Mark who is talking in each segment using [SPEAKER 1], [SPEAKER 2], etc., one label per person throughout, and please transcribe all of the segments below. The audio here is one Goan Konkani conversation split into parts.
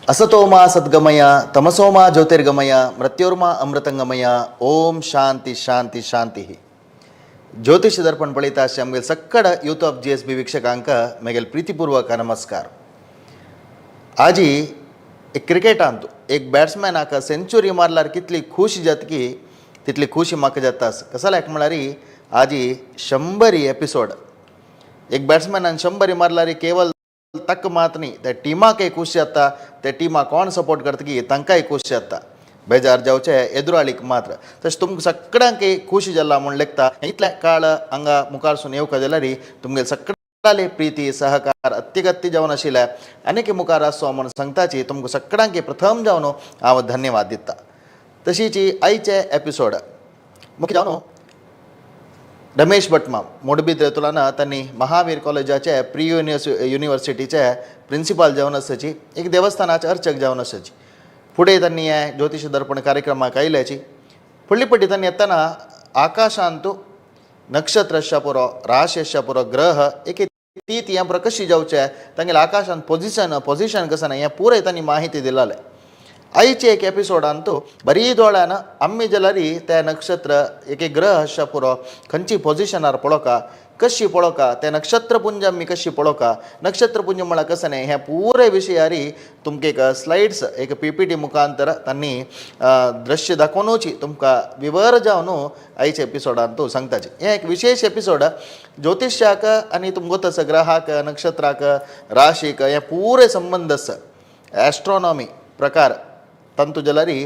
[SPEAKER 1] असतोमा सद्गमय तमसोमा ज्योतिर्गमय मृत्योर्मा अमृतंगमय. ओम शांती शांती शांती. ज्योतिष दर्पण पळयता आमगेल सक्कड यूथ ऑफ जीएसबी वीक्षकांक मेगेल प्रीतिपूर्वक नमस्कार. आजी एक क्रिकेटांत एक बॅट्समॅनाक सेंचुरी मारल्यार कितली खुशी जाता की तितली खुशी म्हाका जाता. कसाल्याक म्हळ्यार आजी 100 एपिसोड एक बॅट्समॅनान 100 मारल्यार केवल तक मात न्ही, त्या टिमाकय खूश जाता. त्या टिमाक कोण सपोर्ट करता की तांकांय खूश जाता, बेजार जावचे एदुराळीक मात्र. तशें तुमकां सगळ्यांक खुशी जाला म्हूण लेखता. इतल्या काळ हांगा मुखारसून येवका जाल्यार तुमगेले सगळ्यांले प्रिती सहकार अत्यगत्य जावन आशिल्ले आनीक मुखार आसचो म्हूण सांगताची. तुमकां सगळ्यांक प्रथम जावन हांव धन्यवाद दिता. तशीच आयचे एपिसोड मुख्य जावन रमेश भटमाम मोडबीद तुलना त्यांनी महावीर कॉलेजाचे प्री युनिव्हर्सिटीचे प्रिन्सिपाल जावन आसाची, एक देवस्थानाचे अर्चक जावन आसाची. फुडें त्यांनी हे ज्योतिष दर्पण कार्यक्रमाक आयल्याची. फुडली पट्टी त्यांनी येतना आकाशांतु नक्षत्रस्य पुरो, राशिस्य पुरो, ग्रह एक ती ती पुरो कशी जावचे, तांगेले आकाशान पोझिशन पोझिशन कसं ना, हें पुराय तांणी माहिती दिलाले. आयचे एक एपिसोडांतु बरी दोळ्यान आम्मी जाल्यार ते नक्षत्र एक एक ग्रह आसच्या पुरो खंयची पोझिशनार पळोवका, कशी पळोवका, ते नक्षत्रपुंज आमी कशी पळोवका, नक्षत्रपुंज म्हळ्यार कसं न्ही, हे पुराय विशयारी तुमकां एक स्लायड्स एक पीपीटी मुखांतर तांणी दृश्य दाखोवनूच तुमकां विवर जावन आयच्या एपिसोडांत सांगताचे. हें एक विशेष एपिसोड ज्योतिष्याक आनी तुमकां आसा ग्रहाक, नक्षत्राक, राशीक हे पुराय संबंद आसा. ॲस्ट्रॉनॉमी प्रकार ತಂತು ಜಲರಿ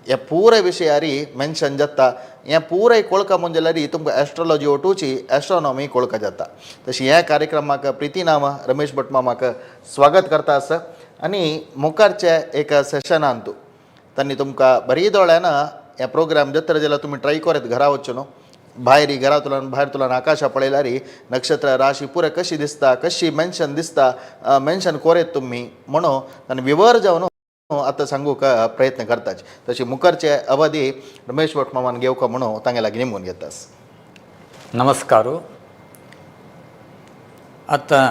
[SPEAKER 1] ह्या पुराय विशयारी मेन्शन जाता. हें पुराय कोळका मुंजल्यारी तुमकां एस्ट्रोलॉजी ओटूची एस्ट्रोनॉमी कोळका जाता. तशी ह्या कार्यक्रमाक प्रिती नाम रमेश भटमामाक स्वागत करता आसा. आनी मुखारचे एक सेशनांतू तांणी तुमकां बरी दोळ्यान हे प्रोग्राम जात्र जाल्यार तुमी ट्राय करत घरा वचून न्हू, भायर घरांतल्यान भायर तुल्यान आकाशा पळयल्यार नक्षत्र राशी पुराय कशी दिसता, कशी मेन्शन दिसता, मेन्शन कोरेत तुमी म्हणून तांणी विवर जावन आतां सांगूंक प्रयत्न करताच. तशी मुखारचे अवधी रमेश भटमामान घेवका म्हणून तांगे लागीं निमून घेतास.
[SPEAKER 2] नमस्कार. आतां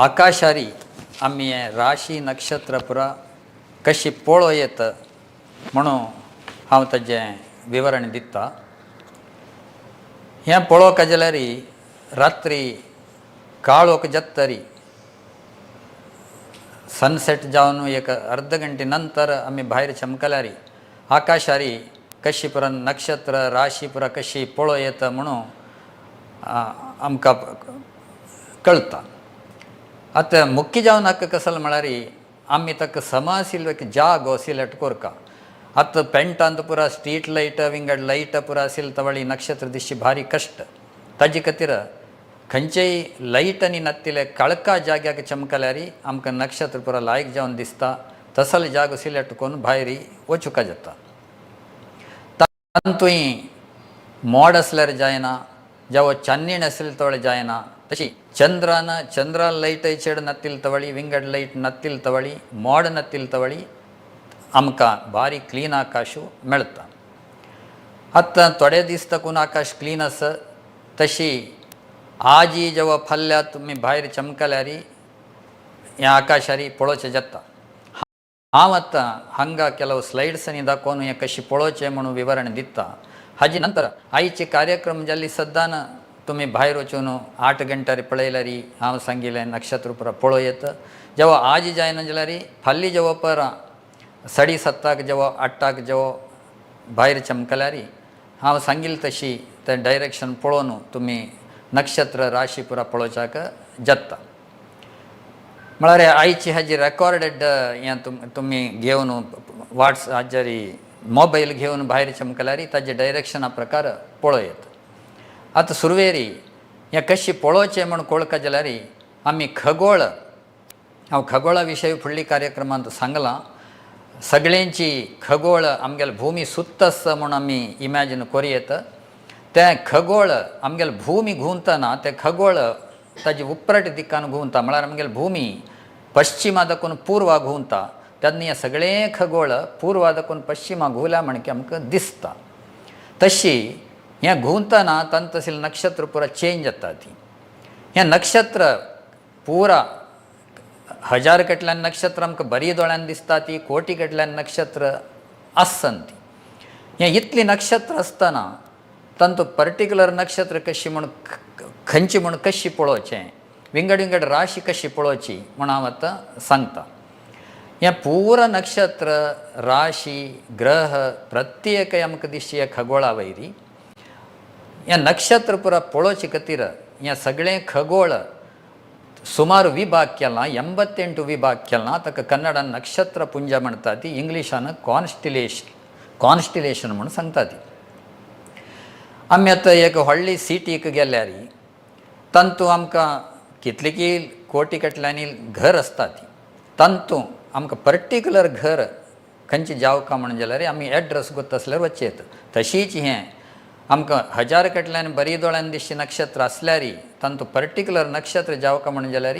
[SPEAKER 2] आकाशारी आमी हें राशी नक्षत्र पुरा कशी पळोवं येत म्हणून हांव ताजें विवरण दिता. हें पळोवंक जाल्यार रात्री काळोख जातरी सनसेट जावन एक अर्द घंटे नंतर आमी भायर चमकल्यार आकाशारी कशी पुरा नक्षत्र राशी पुरा कशी पळोवं येता म्हणून आमकां कळटा. आतां मुख्य जावन हाका कसलो म्हळ्यार आमी ताका समा आशिल्लो एक जागो सिलेक्ट कोरका. आतां पेंटांत पुरा स्ट्रीट लायट विंगड लायट पुरा आशिल्ले तवळी नक्षत्र दिसची भारी कश्ट. ताजे खातीर खंयचेय लायट आनी नातिल्ले काळखा जाग्याक चमकल्यार आमकां नक्षत्र पुरा लायक जावन दिसता. तसलो जागो सिलेक्ट करून भायर वचूंक जाता. तातूंय मोड आसल्यार जायना, जावं चान्नीण आसल्यार तवळ जायना. तशी चंद्रान चंद्रा लायटय चड नातिल तवळी, विंगड लायट नातिल तवळी, मोड नातिल तवळी आमकां बारीक क्लीन आकाश मेळटा. आतां थोडे दीस तकून आकाश क्लीन आसा. तशी आजी जेव्हा फाल्यां तुमी भायर चमकल्यार ह्या आकाशारी पळोवचें जाता. हांव आतां हांगा ಕೆಲವು स्लायड्सांनी दाखोवन हें कशें पळोवचें म्हणून विवरण दिता. हाजे नंतर आयचे कार्यक्रम जाल्ली सद्दां तुमी भायर वचून 8 गंट्यार पळयल्यार हांव सांगिल्लें नक्षत्र पुरा पळोवं येता. जेव्हा आज जायना जाल्यार फाल्यां जेव्हा परां 7:30क जेव्हा 8क जेव्हा भायर चमकल्यार हांव सांगिल्लें तशी तें डायरेक्शन पळोवन तुमी नक्षत्र राशी पुरा पळोवच्याक जाता. म्हळ्यार आयची हाजी रेकॉर्डेड हें तुमी घेवन वॉट्स हाजेर मोबायल घेवन भायर चमकल्यार ताजे डायरेक्शना प्रकार पळोवं येता. आतां सुरवेरी हें कशें पळोवचें म्हूण कळका जाल्यार आमी खगोळ, हांव खगोळा विशय फुडल्या कार्यक्रमांत सांगलां. सगळ्यांची खगोळ आमगेले भुमी सुत्त आसा म्हूण आमी इमॅजीन करूं येता. तें खगोळ आमगेले भूमी घुंवतना तें खगोळ ताजी उपरट दिकान घुंवता, म्हळ्यार आमगेले भूमी पश्चिमा दाखून पूर्वा घुंवता तेन्ना हें सगळें खगोळ पूर्वा दाखून पश्चिमा घुंवल्या म्हणके आमकां दिसता. तशी हें घुंवतना तांत तसले नक्षत्र पुरा चेंज जाता. ती हें नक्षत्र पुरा हजार कडल्यान नक्षत्र आमकां बरी दोळ्यान दिसता, ती कोटी कडल्यान नक्षत्र आसन ती. हें इतली नक्षत्र आसतना तांतू पर्टिक्युलर नक्षत्र कशी म्हूण खंयची म्हूण कशी पळोवचें, विंगड विंगड राशी कशी पळोवची म्हूण हांव आतां सांगता. हें पुरा नक्षत्र राशी ग्रह प्रत्येक आमकां दिसची ह्या खगोळा वयरी. हें नक्षत्र पुरा पळोवचे खातीर हें सगळें खगोळ सुमार विभाग केला, 88 विभाग केला. ताका कन्नडान नक्षत्र पुंज म्हणटा ती, इंग्लिशान कॉन्स्टिलेशन म्हूण सांगता ती. आमी आतां एक व्हडली सिटीक गेल्यार तांतू आमकां कितली की कोटी कडल्यांनी घर आसता ती, तांतू आमकां पर्टिक्युलर घर खंयचें जावका म्हणून जाल्यार आमी एड्रेस गोत आसल्यार वचचें येता. तशीच हें आमकां हजार कडल्यान बरी दोळ्यान दिसचें नक्षत्र आसल्यार तांतू पर्टिक्युलर नक्षत्र जावका म्हणून जाल्यार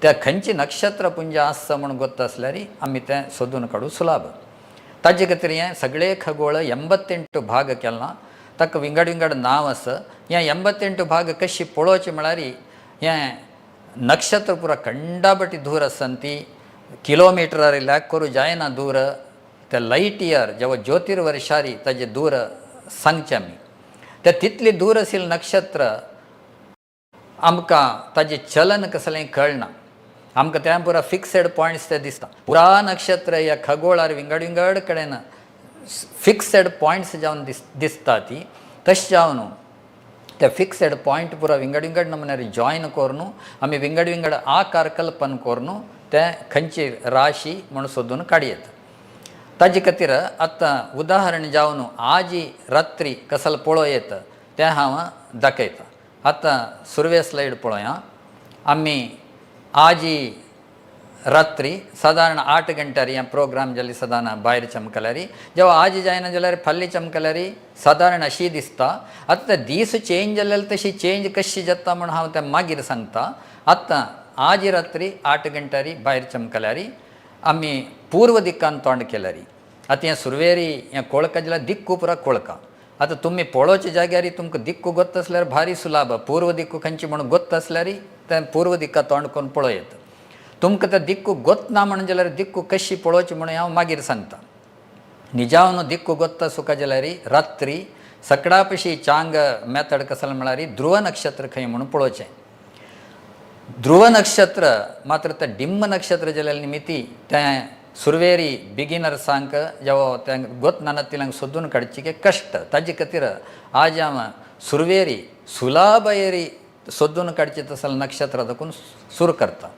[SPEAKER 2] त्या खंयचें नक्षत्र पुंज आसता म्हूण गोत आसल्यार आमी तें सोदून काडूं सुलाभ. ताजे खातीर हें सगळें खगोळ 88 भाग केला, ताका विंगड विंगड नांव आसा. हें 88 भाग कशी पळोवचें म्हळ्यार हें नक्षत्र पुरा कंडाबटी दूर आसन ती, किलोमिटरार लॅक करूं जायना दूर, ते लायट इयर जेव्हा ज्योतिर्वर्षारी ताजे दूर सांगचें आमी ते तितली दूर आशिल्लें नक्षत्र आमकां ताजें चलन कसलें कळना. आमकां तें पुरा फिक्सड पॉयंट्स ते दिसता. पुरा नक्षत्र ह्या खगोळार विंगड विंगड कडेन फिक्सड पॉयंट्स जावन दिसता ती. तशें जावन ते फिक्सड पॉयंट पुरा विंगड विंगड नमुन्यार जॉयन करून आमी विंगड विंगड आकार कल्पन करून ते खंयची राशी म्हूण सोदून काडयेत. ताजे खातीर आतां उदाहरण जावन आजी रात्री कसल पळोवं तें हांव दाखयतां. आतां सुरवे स्लायड पळोवया. आमी आजी रात्री सादारण 8 गंट्यार हें प्रोग्राम जाली सदां भायर चमकल्यार, जेव्हा आजी जायना जाल्यार फाल्ली चमकल्यार सादारण अशी दिसता. आतां ते दीस चेंज जाल्यार तशी चेंज कशी जाता म्हूण हांव तें मागीर सांगता. आतां आजी रात्री 8 गंट्यार भायर चमकल्यार आमी पूर्व दिकान तोंड केल्यार आतां हें सुरवेरी हें कोळका जाल्यार दिक्कू पुरा कोळका. आतां तुमी पळोवच्या जाग्यार तुमकां दिक्कू गोत्त आसल्यार भारी सुलाभ, पूर्व दिक्कू खंयची म्हूण गोत्त आसल्यार तें पूर्व दिक्का तोंड करून पळयत. तुमकां तें दिक्कू गोत ना म्हणून जाल्यार दिक्कू कशी पळोवची म्हणून हांव मागीर सांगता. निजावन दिक्कू गोत्ता सुका जाल्यार रात्री सकडा पशी चांग मेथड कसल म्हळ्यार ध्रुव नक्षत्र खंय म्हणून पळोवचें. ध्रुव नक्षत्र मात्र तें डिम्म नक्षत्र जाल्यार निमित्ती तें सुरवेरी बिगिनर्सांक जेव्हा तें गोत नानातिल्यांक सोदून काडची की कश्ट. ताजे खातीर आज हांव सुरवेरी सुलाभयरी सोदून काडचें तसलें नक्षत्र दाखोवन सुरू करता.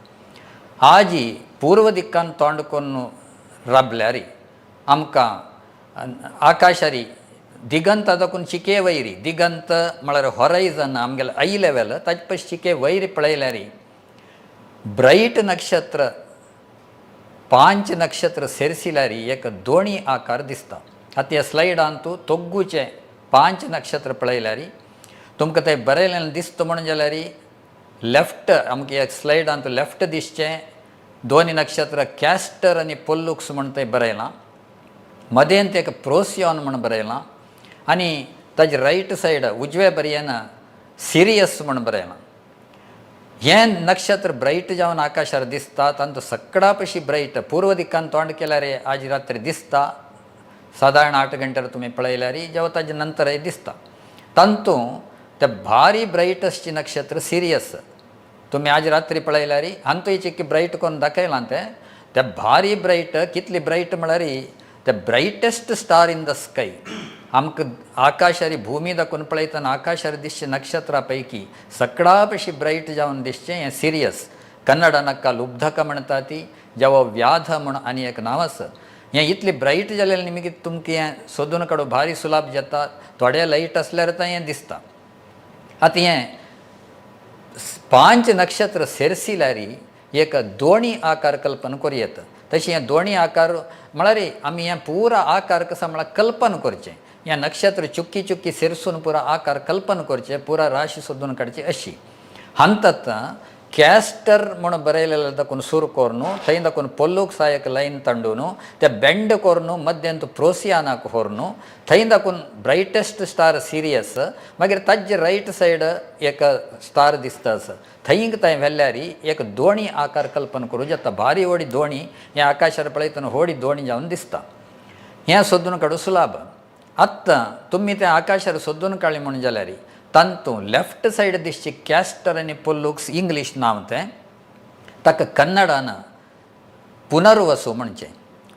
[SPEAKER 2] आजी पूर्व दिक्कान तोंड करून राबल्यार आमकां आकाशारी दिगंत दाखोवन चिके वैरी, दिगंत म्हळ्यार हॉरायझन आमगेलें I level, ताजे पयस चिके वैरी पळयल्यार ब्रायट नक्षत्र 5 नक्षत्र सेरसिल्यार एक दोणी आकार दिसता. आतां ह्या स्लायडान तूं तोग्गूचें 5 नक्षत्र पळयल्यार तुमकां तें बरयलें दिसता म्हणून जाल्यार लेफ्ट आमकां ह्या स्लायडान तूं लेफ्ट दिसचें 2 नक्षत्र कॅस्टर आनी पोल्लुक्स म्हूण थंय बरयलां, मदेंत एक प्रोसियॉन म्हूण बरयलां आनी ताजे रायट सायड उजव्या बरयेन सिरियस म्हूण बरयलां. हें नक्षत्र ब्रायट जावन आकाशार दिसता, तांतू सकडा पशी ब्रायट पूर्व दिक्कान तोंड केल्यार आज रात्री दिसता. सादारण 8 गंट्यार तुमी पळयल्यार जेव्हा ताजे नंतरय दिसता. तांतू ते भारी ब्रायट आसचें नक्षत्र सिरियस तुमी आज रात्री पळयल्यार हांतूय चिक्की ब्रायट करून दाखयलां तें ते भारी ब्रायट. कितली ब्रायट म्हळ्यार ते brightest star in the sky. आमकां आकाशारी भूमी दाखोवन पळयतना आकाशार दिसचे नक्षत्रा पैकी सकडा पशी ब्रायट जावन दिसचें हें सिरियस. कन्नडा नक्का लुब्धक म्हणटा ती, जेव्हा व्याध म्हूण आनी एक नांव आसा. हें इतली ब्रायट जालें निमित्त तुमकां हें सोदून काडूं भारी सुलाभ जाता. थोडे लायट आसल्यार आतां हें दिसता. आतां हें 5 नक्षत्र सेरसिल्यार एक दोणी आकार कल्पना करूं येता. तशें हें दोणी आकार म्हळ्यार आमी हें पुरा आकार कसो म्हळ्यार कल्पना करचें. हें नक्षत्र चुकी चुकी सिरसून पुरा आकार कल्पना करचे, पुरा राशी सोदून काडची अशी. हंतत ಕ್ಯಾಸ್ಟರ್ म्हण बरयलेलें दाखोवन सुर कोरनु, थंय दाखोवन पोल्लूक सायक लायन तांडून ते बेंड कोरनु, मद्यंत प्रोसियानाक होरनु, थंय दाखोवन ब्रायटेस्ट स्टार सिरियस, मागीर ताजे रायट सायड एक स्टार दिसता आसा, थंय थंय व्हेल्यारी एक दोणी आकार कल्पना करूं जाता. भारी व्हडी दोणी हें आकाशार पळयतना व्हडी दोणी जावन दिसता. हें सोदून काडूं सुलाभ. आत्तां तुमी तें आकाशार सोदून काडलें म्हूण जाल्यार तांतू लेफ्ट सायड दिसची कॅस्टर आनी पोल्लुक्स इंग्लीश नांव तें, ताका कन्नडान पुनर्वसु म्हणचें.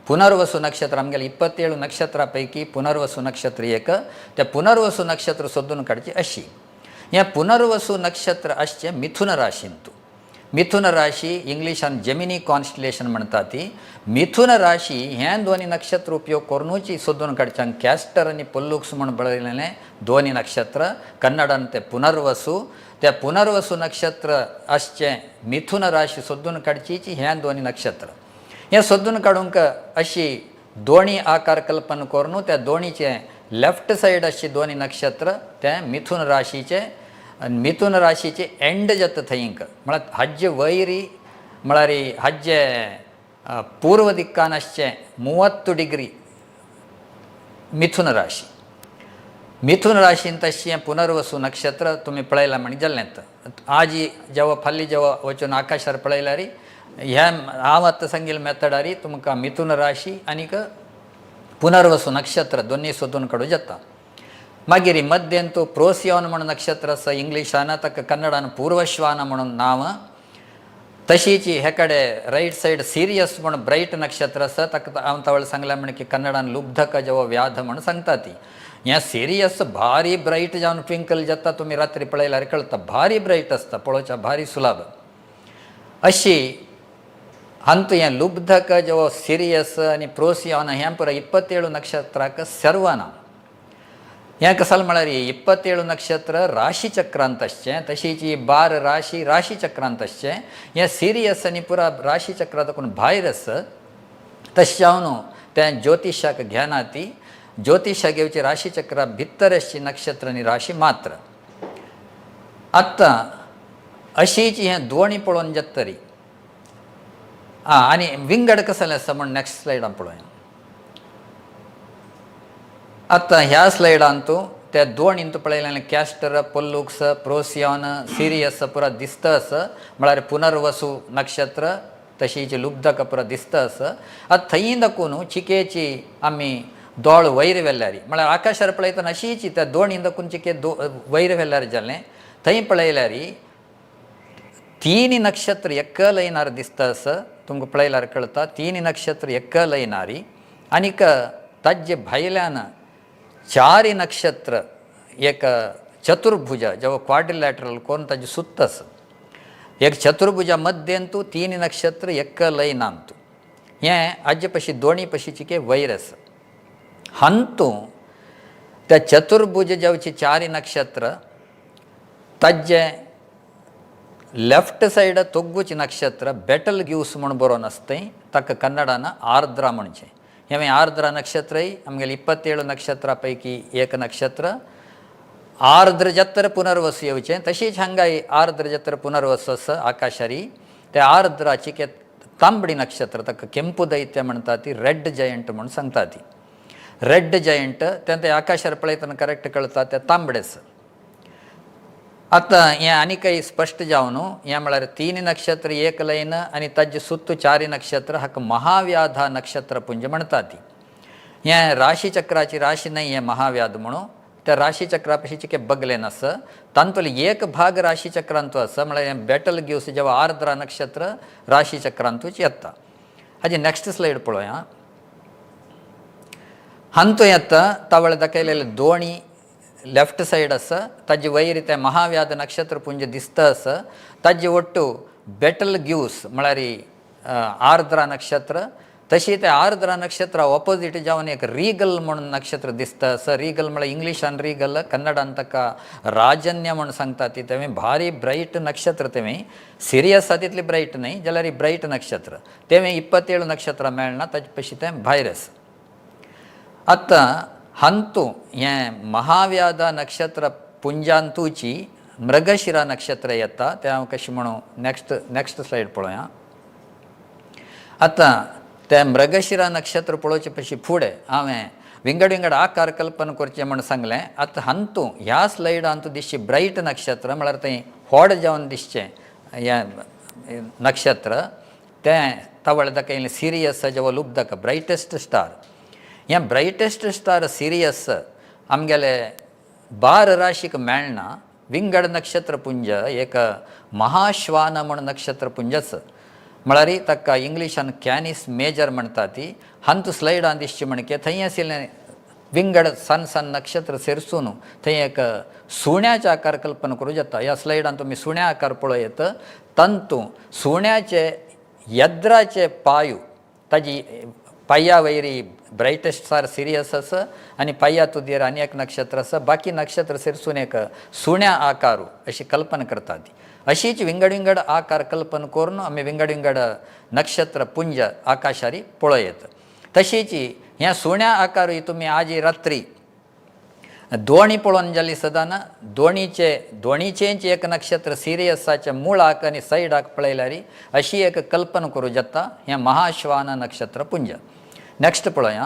[SPEAKER 2] पुनर्वसु नक्षत्र आमगेलें 27 नक्षत्रा पैकी पुनर्वसु नक्षत्र एक. त्या पुनर्वसु नक्षत्र सोदून काडचें अशी. हें पुनर्वसु नक्षत्र आसचें मिथुन राशींतू. मिथुन राशी इंग्लिशान जेमिनी कॉन्स्टलेशन म्हणटा ती. मिथुन राशी हें दोनी नक्षत्र उपयोग करुनूच सोदून काडचें. कॅस्टर आनी पोल्लुक्स म्हूण बरयलेलें दोनी नक्षत्र, कन्नडान तें पुनर्वसु. त्या पुनर्वसु नक्षत्र आसचें मिथुन राशी सोदून काडची हें दोनी नक्षत्र. हें सोदून काडूंक अशी दोणी आकार कल्पना करून त्या दोणीचें लेफ्ट सायड आसचें दोनी नक्षत्र तें मिथुन राशीचें. आनी मिथुन राशीचे एंड जाता थंयक, म्हळ्यार हाजे वयरी, म्हळ्यार हाजे पूर्व दिक्कान आसचें 30 डिग्री मिथुन राशी. मिथुन राशीन तशें पुनर्वसु नक्षत्र तुमी पळयलां म्हण जालें. आजी जेवा फाल्यां जेवा वचून आकाशार पळयल्यार ह्या हांव आतां सांगिल्ले मेथडारी तुमकां मिथुन राशी आनीक पुनर्वसु नक्षत्र दोनूय सोदून काडूं जाता. मागीर मध्यंतू प्रोसियोन म्हणून नक्षत्र आसा इंग्लिशान, ताका कन्नडान पूर्वश्वान म्हणून नांव. तशीच हे कडेन रायट सायड सिरियस म्हूण ब्रायट नक्षत्र आसा, ताका हांव तवळ सांगलें म्हण की कन्नडान लुब्धक जेवा व्याध म्हूण सांगता ती. हें सिरियस भारी ब्रायट जावन ट्विंकल जाता, तुमी रात्री पळयल्यार कळटा, भारी ब्रायट आसता, पळोवच्या भारी सुलाभ. अशी अंतु हें लुब्धक जेवा सिरियस आनी प्रोसियोन हें पुरा 27 नक्षत्राक सर्वना. हें कसल म्हळ्यार 27 नक्षत्र राशीचक्रांत आसचें, तशीच ही 12 राशी राशीचक्रांत आसचें. हें सिरियस आनी पुरा राशीचक्रा दाखोवन भायर आसा, तशें जावन तें ज्योतिशाक घेना ती. ज्योतिशाक घेवची राशीचक्रा भितर आसची नक्षत्र आनी राशी मात्र. आतां अशीच हें दोणी पळोवन जाता तरी आं आनी विंगड कसलें आसा म्हण नेक्स्ट स्लायडान पळोवया. आतां ह्या स्लायडांतू त्या दोन पळयलें, कॅस्टर, पोल्लुक्स, प्रोसियॉन, सिरियस पुरा दिसता आसा, म्हळ्यार पुनर्वसु नक्षत्र तशीच लुब्धक पुरा दिसता आसा. आतां थंय दाखोवन चिकेची आमी दोळ वयर व्हेल्यार, म्हळ्यार आकाशार पळयतना अशीच त्या दोन दाखोवन चिके दो वयर व्हेल्यार जालें, थंय पळयल्यार तीन नक्षत्र एका लयनार दिसता आसा. तुमकां पळयल्यार कळटा, तीन नक्षत्र एका लयनारी आनीक ताजे भायल्यान चार नक्षत्र एक चतुर्भुज जेव्हा क्वाड्रिलॅटरल कोण ताजे सुत्त आसा. एक चतुर्भुजा मध्यंतू तीन नक्षत्र एका लयनांतू, हें हाजे पशी दोणी पशीची वयर आसा. हंतू त्या चतुर्भुज जावची चार नक्षत्र ताजे लेफ्ट सायड तोग्गुची नक्षत्र बेटल ग्यूस म्हूण बरोवन आसता, ताका कन्नडान आर्द्रा म्हणचें. हें आर्द्रा नक्षत्रय आमगेले 27 नक्षत्रा पैकी एक नक्षत्र. आर्द्र जात्र पुनर्वसु येवचें, तशीच हांगाय आर्द्र जात्र पुनर्वसु आसा आकाशारी. त्या आर्द्राची के तांबडी नक्षत्र, ताका केंपू दैत्य म्हणटा ती, रेड जयंट म्हूण सांगता ती. रेड जयंट तें आकाशार पळयतना करेक्ट कळटा, तें तांबडेच. आतां हें आनीकय स्पश्ट जावन, हें म्हळ्यार तीन नक्षत्र एक लयन आनी ताजे सुत्तू चार नक्षत्र, हाका महाव्याधा नक्षत्र पुंज म्हणटा ती. हें राशीचक्राची राशी न्हय हें महाव्याध म्हणून, त्या राशीचक्रा पशी के बगलेन आसा, तांतूलो एक भाग राशीचक्रांतू आसा, म्हळ्यार हें बेटल ग्यूस जेव्हा आर्द्रा नक्षत्र राशीचक्रांतूच येता. हाजी नेक्स्ट स्लायड पळोवया. हांतू येता तावळ दाखयलेले दोणी लेफ्ट सायड आसा, ताजे वयर तें महाव्याध नक्षत्र पुंज दिसता आसा. ताजे ಒಟ್ಟು बेटल ग्यूस म्हळ्यार आर्द्रा नक्षत्र, तशी ते आर्द्रा नक्षत्र ऑपोजीट जावन एक रिगल म्हणून नक्षत्र दिसता आसा. रिगल म्हळ्यार इंग्लिशान रिगल, कन्नडान ताका राजन्य म्हूण सांगता ती. तें भारी ब्रायट नक्षत्र, तें सिरियस आसा तितली ब्रायट न्हय जाल्यार ब्रायट नक्षत्र तें. 27 नक्षत्रां मेळना, ताजे पशी तें भायर आसा. आतां हंतू हें महाव्याध नक्षत्र पुंजांतूची मृगशिरा नक्षत्र येता तें हांव कशें म्हणू नेक्स्ट नेक्स्ट स्लायड पळोवया. आतां तें मृगशिरा नक्षत्र पळोवचे पशी फुडें हांवें विंगड विंगड आकार कल्पना करचें म्हूण सांगलें. आतां हांतू ह्या स्लायडांतू दिसचें ब्रायट नक्षत्र म्हळ्यार थंय व्हड जावन दिसचें हें नक्षत्र तें तवळ दाखयलें सिरियस जेवो लूप दाखय ब्रायटस्ट स्टार. हें ब्रायटस्ट स्टार सिरियस आमगेले 12 राशीक मेळना. विंगड नक्षत्रपुंज एक महाश्वान म्हूण नक्षत्रपुंजच म्हळ्यार ताका इंग्लिशान कॅनिस मेजर म्हणटा ती. हांतू स्लायडान दिसची म्हणके थंय आशिल्लें विंगड सान सान नक्षत्र सेरसून थंय एक सुण्याचे आकार कल्पना करूं जाता. ह्या स्लायडान तुमी सुण्या आकार पळयत तंतू सुण्याचे यद्राचे पायू ताजी पांया वयरी ब्रायटस्ट स्टार सिरियस आसा आनी पांया तुजेर आनी एक नक्षत्र आसा, बाकी नक्षत्र सेरसून एक सुण्या आकारू अशी कल्पना करता ती. अशीच विंगड विंगड आकार कल्पना करून आमी विंगड विंगड नक्षत्र पुंज आकाशारी पळयत. तशीच ह्या सुण्या आकारूय तुमी आजी रात्री दोणी पळोवन जाली सदां दोणीचे दोणीचेंच एक नक्षत्र सिरियसाच्या मुळाक आनी सायडाक पळयल्यार अशी एक कल्पना करूं जाता. हें महाश्वान नक्षत्र पुंज. नेक्स्ट पळोवया.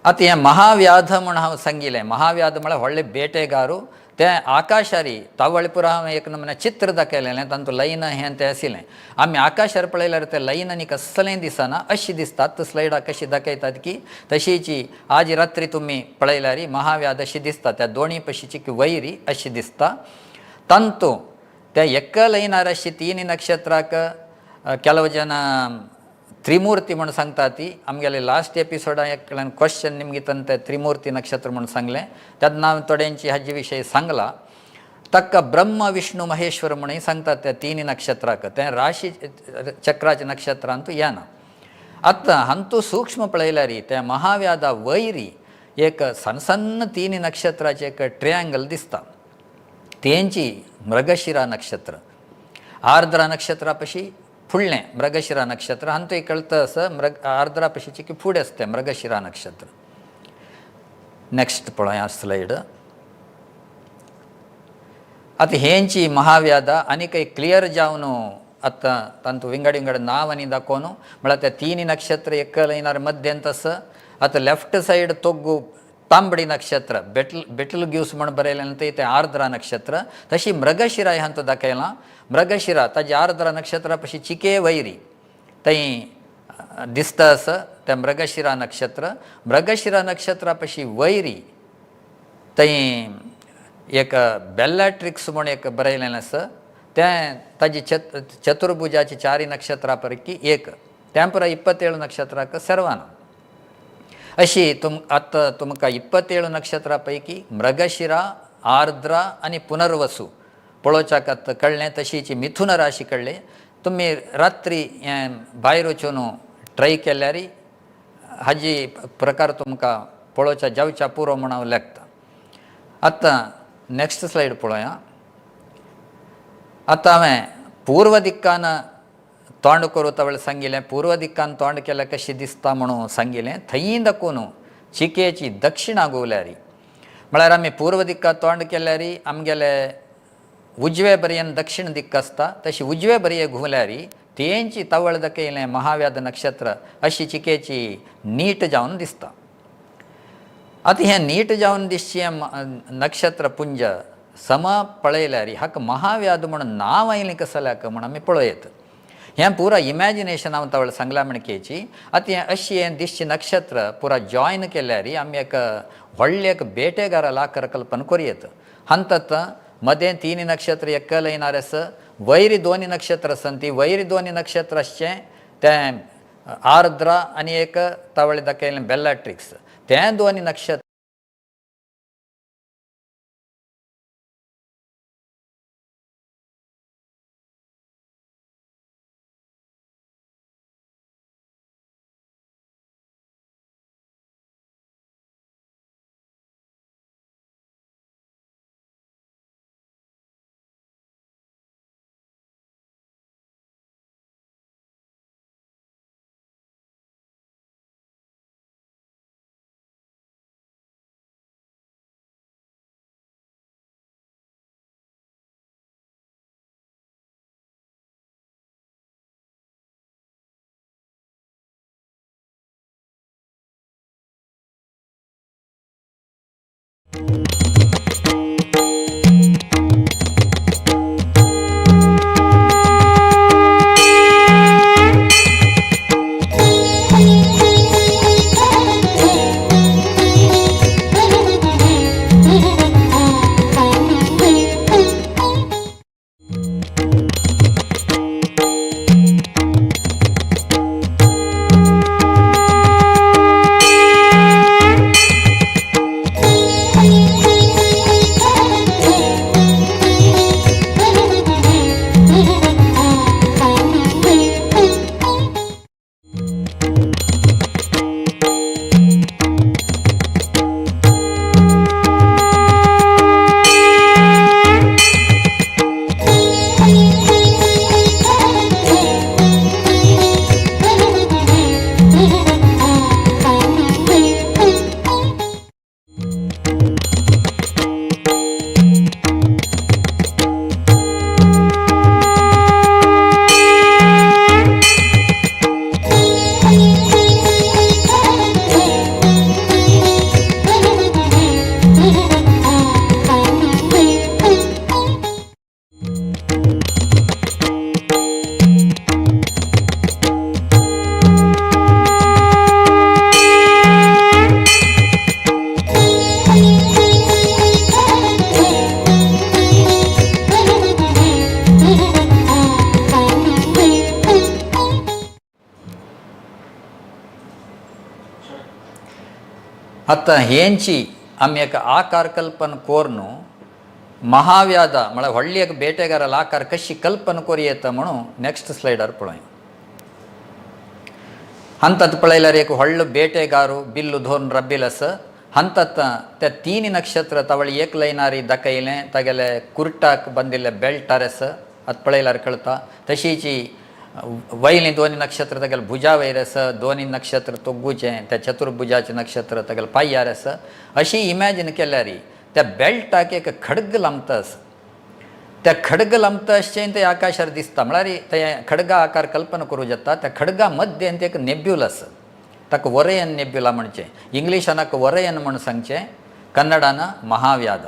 [SPEAKER 2] आतां हें महाव्याध म्हूण हांव सांगिल्लें. महाव्याध म्हळ्यार व्हडले बेटेगारू ते आकाशारी तावळपुरा हांवें एक नमुने चित्र दाखयलेलें तातूंत लायन हें तें आशिल्लें. आमी आकाशार पळयल्यार ते लायन आनी कसलें दिसना अशी दिसतात. स्लायडाक कशी दाखयतात की तशीची आज रात्री तुमी पळयल्यार महाव्याध अशी दिसता. त्या दोणी पशीची वैरी अशी दिसता. तातूंत त्या एका लायनार अशी तीन नक्षत्राक ಕೆಲವು ಜನ त्रिमूर्ती म्हूण सांगता ती. आमगेले लास्ट एपिसोडा एकल्यान क्वेश्चन निमगे तंते त्रिमूर्ती नक्षत्र म्हूण सांगलें तेन्ना हांवें थोड्यांची हाजे विशय सांगला. ताका ब्रह्म विष्णू महेश्वर म्हणून सांगतात त्या तीन नक्षत्राक. तें राशी चक्राच्या नक्षत्रांतू येना. आतां हांतू सूक्ष्म पळयल्यार त्या महाव्याधा वैरी एक सन्न सन्न तीन नक्षत्राचें एक ट्रयांगल दिसता. तेंची मृगशिरा नक्षत्र आर्द्रा नक्षत्रा पशी फुडलें मृगशिरा नक्षत्र हांतूय कळटा आसा मृग आर्द्रा पशीची की फुडें आसता मृगशिरा नक्षत्र. नेक्स्ट पळोवया स्लायड. आतां हेंची महाव्याधा आनी काही क्लियर जावन आतां तांतू विंगड विंगड नांव आनी दाखोवन म्हळ्यार त्या तीन नक्षत्र एक लायनार मध्यंत आसा. आतां लेफ्ट सायड तोग्गू तांबडी नक्षत्र बेटल बेटल ग्यूस म्हण बरयलें तें आर्द्रा नक्षत्र. तशी मृगशिरा हांतू दाखयलां. मृगशिरा ताजी आर्द्रा नक्षत्रा पशी चिके वैरी थंय दिसता आसा तें मृगशिरा नक्षत्र. मृगशिरा नक्षत्रा पशी वैरी थंय एक बेलाट्रिक्स म्हूण एक बरयलें आसा तें ताजी चतुर्भुजाची चारी नक्षत्रा पैकी एक तें पुराय 27 नक्षत्राक सर्वान अशी आतां तुमकां 27 नक्षत्रा पैकी मृगशिरा आर्द्रा आनी पुनर्वसू पळोवच्याक आतां कळ्ळें. तशीच मिथुन राशी कळ्ळें. तुमी रात्री हें भायर वचून ट्राय केल्यार हाजी प्रकार तुमकां पळोवच्या जावच्या पुरो म्हूण हांव लेखता. आतां नेक्स्ट स्लायड पळोवया. आतां हांवें पूर्व दिक्कान तोंड करूं तवळ सांगिल्लें. पूर्व दिक्कान तोंड केल्यार कशें दिसता म्हणून सांगिल्लें. थंय दाखोवन चिकेची दक्षिणा घुंवल्यार म्हळ्यार आमी पूर्व दिक्का तोंड केल्यार आमगेले उजवे बरयेन दक्षिण दिक्क आसता. तशी उजवे बरये घुंवल्यार तेंची तवळ दाखयलें महाव्याध नक्षत्र अशी चिकेची नीट जावन दिसता. आतां हें नीट जावन दिसचें नक्षत्र पुंज सम पळयल्यार हाका महाव्याध म्हूण नांव आयलें कसल्याक म्हूण आमी पळयत. हें पुरा इमॅजिनेशन हांव तवळ सांगलां म्हणकेची. आतां हें अशें हें दिसचें नक्षत्र पुरा जॉयन केल्यार आमी एक व्हडलें एक बेटेगारा लाकर कल्पना करूं. हंतत मदें तीन नक्षत्र एक लायनार आसा, वयर दोन नक्षत्र आसा. ती वयर दोन नक्षत्र आसचें तें आर्द्रा आनी एक तवळे दाखयलें बेलाट्रिक्स तें दोन नक्षत्र आतां हेंची आमी एक आकार कल्पना कोरून महाव्याध म्हळ्यार व्हडली एक बेटेगाराल आकार कशी कल्पना करूं येता म्हणून नेक्स्ट स्लायडार पळय. हंतात पळयल्यार एक व्हडलो बेटेगारू बिल्लू धरून रब्बील आसा. हंतात त्या तीन नक्षत्र तवळ एक लायनारी दाखयलें, तागेले कुर्टाक बांदिल्ले बेल्टार आसा, आतां पळयल्यार कळटा. तशीची वयलीं दोनी नक्षत्र तागेले भुजा वयर आसा, दोनी नक्षत्र तोग्गूचें त्या चतुर्भुजाचें नक्षत्र तागेले पांयार आसा. अशी इमॅजीन केल्यार त्या बेल्टाक एक खड्ग लांबता आसा. त्या खड्ग लांबता आसचें तें आकाशार दिसता, म्हळ्यार ते खड्गा आकार कल्पना करूं जाता. त्या खड्गा मध्यें एक नेब्यूल आसा, ताका वरयन नेब्युला म्हणचें, इंग्लिशान वरयन म्हूण सांगचें, कन्नडान महाव्याध.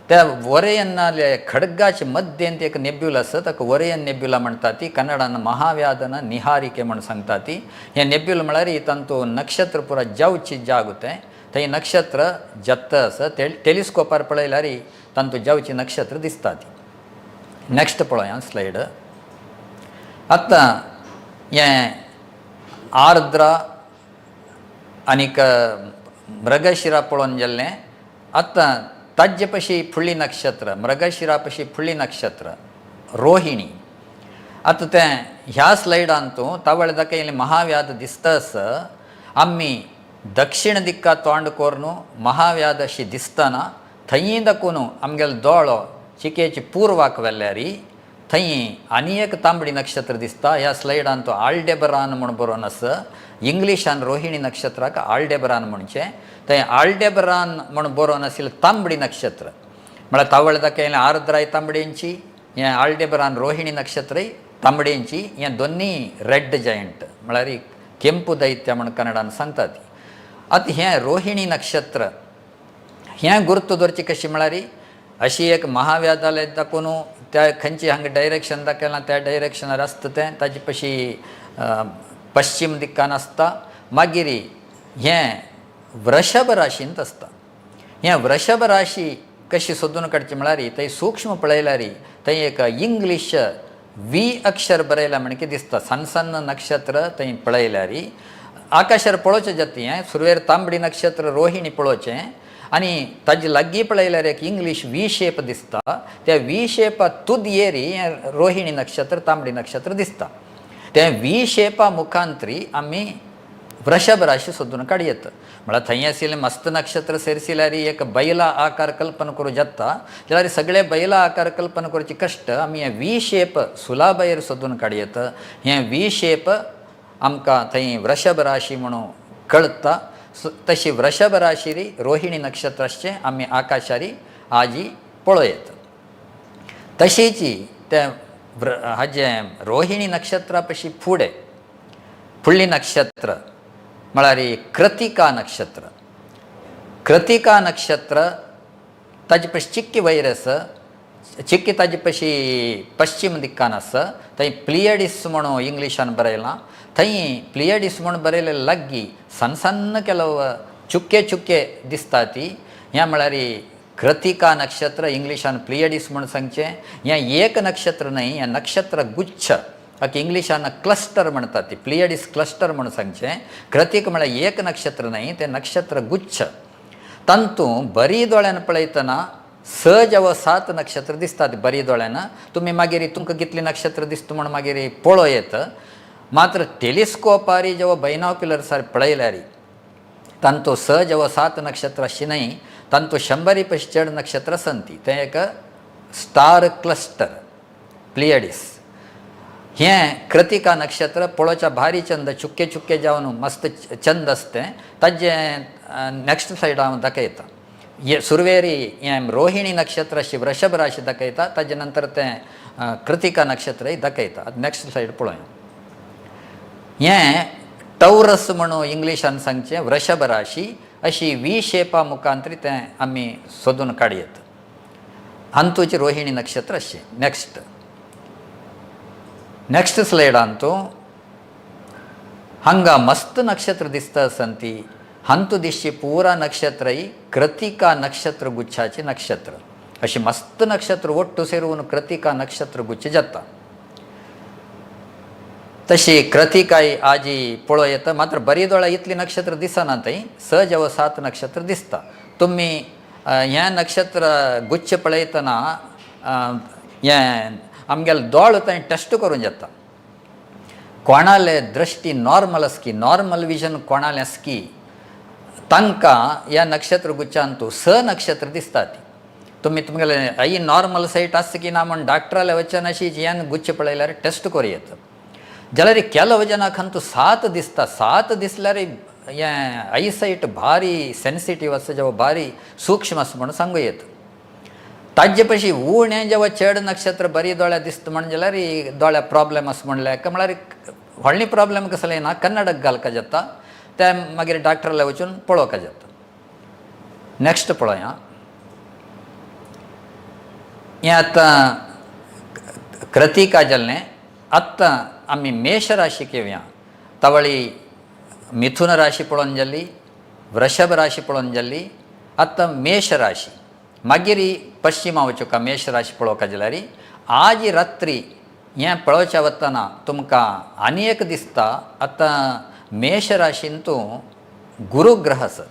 [SPEAKER 2] त्या वरयनाले खड्गाचे मध्येंत एक नेब्यूल आसा, ताका वरयन नेब्युला म्हणटा ती, कन्नडान महाव्याधन निहारिके म्हूण सांगता ती. हें नेब्यूल म्हळ्यार तांतू नक्षत्र पुरा जावची जाग तें थंय नक्षत्र जत्त आसा. टेलिस्कोपार पळयल्यार तांतू जावची नक्षत्र दिसता ती. नेक्स्ट पळोवया स्लायड. आतां हें आर्द्रा आनीक मृगशिरा पळोवन गेल्लें. आतां ताजे पशी फुडली नक्षत्र मृगशिरा पशी फुडली नक्षत्र रोहिणी. आतां तें ह्या स्लायडान तूं तवळ दाखयलें महाव्याध दिसता आसा. आमी दक्षिण दिक्का तोंड कोरून महाव्याध अशी दिसतना थंय दाखोवन आमगेलो दोळो चिकेची पूर्वाक व्हेल्यार थंय आनी एक तांबडी नक्षत्र दिसता. ह्या स्लायडान तो आल्डेबरान म्हूण बरोवन आसा. इंग्लिशान रोहिणी नक्षत्राक आल्डेबरान म्हणचें. थंय आल्डेबरान म्हूण बरोवन आशिल्लें तांबडी नक्षत्र म्हळ्यार तावळ दाखयलें आर्द्राय तांबडेंची, हें आल्डेबरान रोहिणी नक्षत्रय तांबडेंची, हें दोन्ही रेड जायंट म्हळ्यार केंपू दैत्य म्हूण कन्नडान सांगता ती. आतां हें रोहिणी नक्षत्र हें गुर्त दवरची कशी म्हळ्यार अशी एक महाव्याधालय दाखोवन त्या खंयची हांगा डायरेक्शन दाखयलां त्या डायरेक्शनार आसता तें, ताजे पशी पश्चिम दिक्कान आसता. मागीर हें वृषभ राशींत आसता. हें वृषभ राशी कशी सोदून काडची म्हळ्यार थंय सूक्ष्म पळयल्यार थंय एक इंग्लीश वी अक्षर बरयलां म्हण की दिसता. सन्न सन्न नक्षत्र थंय पळयल्यार आकाशार पळोवचें जाता. हें सुरवेर तांबडी नक्षत्र रोहिणी पळोवचें आनी ताजे लागीं पळयल्यार एक इंग्लीश वी शेप दिसता. त्या वी शेपा तुदयेरी हें रोहिणी नक्षत्र तांबडी नक्षत्र दिसता. तें वी शेपा मुखांतरी आमी वृषभ राशी सोदून काडयेत. म्हळ्यार थंय आशिल्लें मस्त नक्षत्र सेरसिल्यार एक बैला आकार कल्पना करूं जाता. जाल्यार सगळे बैला आकार कल्पना करचे कश्ट आमी हें वी शेप सुलाबायेर सोदून काडयेत. हें वी शेप आमकां थंय वृषभ राशी म्हणून कळटा. तशी वृषभ राशीरी रोहिणी नक्षत्र आसचें आमी आकाशारी आजी पळयत. तशीची तें हाजें रोहिणी नक्षत्रा पशी फुडें फुडली नक्षत्र म्हळ्यार कृतिका नक्षत्र. कृतिका नक्षत्र ताजे पशी चिक्की वयर आसा, चिक्की ताजे पशी पश्चिम दिक्कान आसा. थंय प्लियडीस म्हणून इंग्लिशान बरयलां. थंय प्लियडीस म्हूण बरयलें लागीं सन्न सन्न केलो चुक्के चुक्के दिसता ती. हें म्हळ्यार कृतिका नक्षत्र इंग्लिशान प्लियडीस म्हूण सांगचें. हें एक नक्षत्र न्हय, हें नक्षत्र गुच्छ, ताका इंग्लिशान क्लस्टर म्हणटात ती, प्लियडीस क्लस्टर म्हूण सांगचें. कृतिक म्हळ्यार एक नक्षत्र न्हय, तें नक्षत्र गुच्छ. तातूंत बरी दोळ्यान पळयतना 6 जावं 7 नक्षत्र दिसतात बरी दोळ्यान. तुमी मागीर तुमकां कितलीं नक्षत्र दिसता म्हूण मागीर पळोवं येत. मात्र टेलिस्कोपारी जेव्हा बैनाक्युलर्सार पळयल्यार तांतू 6 जावं 7 नक्षत्र अशी न्हय, तांतू 100 पशी चड नक्षत्र आसता. तें एक स्टार क्लस्टर प्लियडीस. हें कृतिका नक्षत्र पळोवच्या भारी चंद, चुक्के चुक्के जावन मस्त चंद आसता. ताजें नेक्स्ट सायड हांव दाखयता. हे सुरवेरी हें रोहिणी नक्षत्र अशी वृषभ राशी दाखयता, ताजे नंतर तें कृतिका नक्षत्रय दाखयता. आतां नेक्स्ट सायड पळोवया. हें टौरस म्हणून इंग्लिशान सांगचें वृषभ राशी अशी वी शेपा मुखांतरी तें आमी सोदून काडयेत. हातूंत रोहिणी नक्षत्र अशें. नेक्स्ट नेक्स्ट स्लायडान तूं हांगा मस्त नक्षत्र दिसता आसन ती. हांतू दिसची पुरा नक्षत्र ही कृतिका नक्षत्र गुच्छाचे नक्षत्र. अशी मस्त नक्षत्र ಒಟ್ಟು ಸೇರುವನು ಕೃತಿಕಾ ನಕ್ಷತ್ರ ಗುಚ್ಛ जाता. तशी कृतिकाय आजी पळोवं येता, मात्र बरी दोळ्या इतली नक्षत्र दिसना थंय, 6 जावं 7 नक्षत्र दिसता. तुमी हें नक्षत्र गुच्छ पळयतना हें आमगेले दोळ थंय टेस्ट करून जाता. कोणाले दृश्टी नॉर्मल आसकी, नॉर्मल विजन कोणालें आसकी, तांकां ह्या नक्षत्र गुच्छांतू 6 नक्षत्र दिसता. ती तुमी तुमगेले I normal site आसता की ना म्हण डॉक्टराले वचन अशी ह्यान गुच्छ पळयल्यार टेस्ट करूं येता. जाल्यार ಕೆಲವು ಜನಕ್ಕಂತೂ 7 दिसता. 7 दिसल्यार हें आयसायट भारी सेन्सिटीव आसा, जेवा भारी सूक्ष्म आसा म्हणून सांगू येता. ताजे पशी उणें जेवा चड नक्षत्र बरी दोळ्या दिसता म्हण जाल्यार दोळ्या प्रॉब्लेम आसा म्हणल्यार म्हळ्यार व्हडली प्रॉब्लेम कसलें ना, कन्नडक घालका जाता, तें मागीर डॉक्टराले वचून पळोवका जाता. नेक्स्ट पळोवया. हें आतां कृतिका जालें. आतां आमी मेष राशीक येवया. तवळी मिथुन राशी पळोवन जाली, वृषभ राशी पळोवन जाली, आतां मेष राशी. मागीर पश्चिमा वचुका मेष राशी पळोवका जाल्यार आज रात्री हें पळोवच्या वतना तुमकां आनी एक दिसता. आतां मेष राशींतू गुरुग्रह आसा,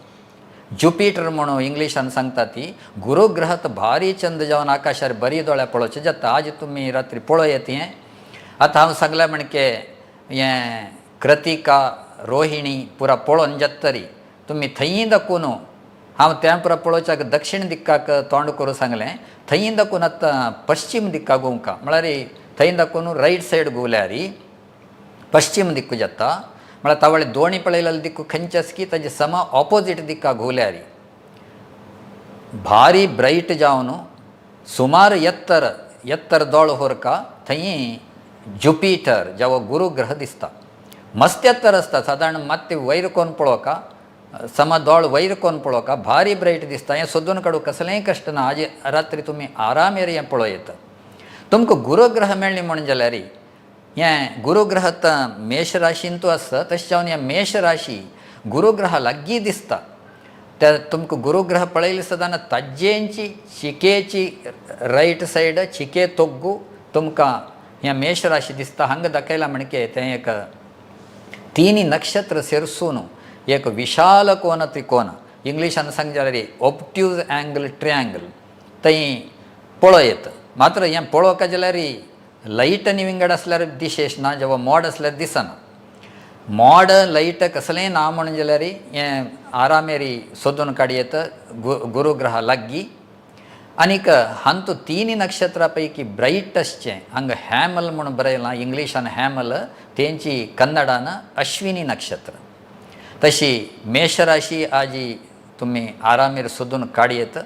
[SPEAKER 2] जुपिटर म्हणून इंग्लिशान सांगता ती. गुरुग्रह तर भारी चंद जावन आकाशार बरी दोळ्या पळोवचें जाता. आज तुमी रात्री पळोवं येत हें. आतां हांव सांगलें म्हणके हें कृतिका रोहिणी पुरा पळोवन जातरी तुमी थंय दाखोवन हांव तें पुरा पळोवच्याक दक्षिण दिक्काक तोंड करूं सांगलें, थंय दाखोवन आतां पश्चिम दिक्काक घुंवका, म्हळ्यार थंय दाखोवन रायट सायड घुंवल्यार पश्चिम दिक्कू जाता. म्हळ्यार तावळे दोणी पळयलेले दिक्कू खंयचे आसा की ताजे समा ऑपोजीट दिक्का घुंवल्यार भारी ब्रायट जावन सुमार एत्तर एत्तर दोळ होरका थंय जुपिटर जावं गुरुग्रह दिसता. मस्त एत्तर आसता, सादारण मात्ते वयर कोन पळोवका, समा दोळ वयर कोन पळोवका, भारी ब्रायट दिसता. हें सोदून काडूं कसलेंय कश्ट ना. आज रात्री तुमी आरामेर हें पळोवं येता. तुमकां गुरुग्रह मेळ्ळी म्हण जाल्यार हें गुरुग्रह तर मेष राशींतू आसता, तशें जावन हें मेष राशी गुरुग्रह लागीं दिसता. त्या तुमकां गुरुग्रह पळयले सदां ताज्जेंची चिकेची रायट सायड चिके तोग्गू तुमकां हें मेष राशी दिसता. हांगा दाखयला म्हणके तें एक तीन नक्षत्र सेरसून एक विशाल कोन त्रिकोण, इंग्लिशान सांग जाल्यार ऑब्ट्यूज अँगल ट्रयांगल थंय पळोवं येता. मात्र हें पळोवका जाल्यार लायट आनी विंगड आसल्यार दिशेश ना, जेवा मोड आसल्यार दिसना. मोड लायट कसलेंय ना म्हणून जाल्यार हें आरामेरी सोदून काडयेत गुरुग्रह लागीं. आनीक हांतू तीन नक्षत्रा पैकी ब्रायट आसचें हांगा हॅमल म्हणून बरयलां, इंग्लिशान हॅमल, तेंची कन्नडान अश्विनी नक्षत्र. तशी मेषराशी आजी तुमी आरामेर सोदून काडयेत.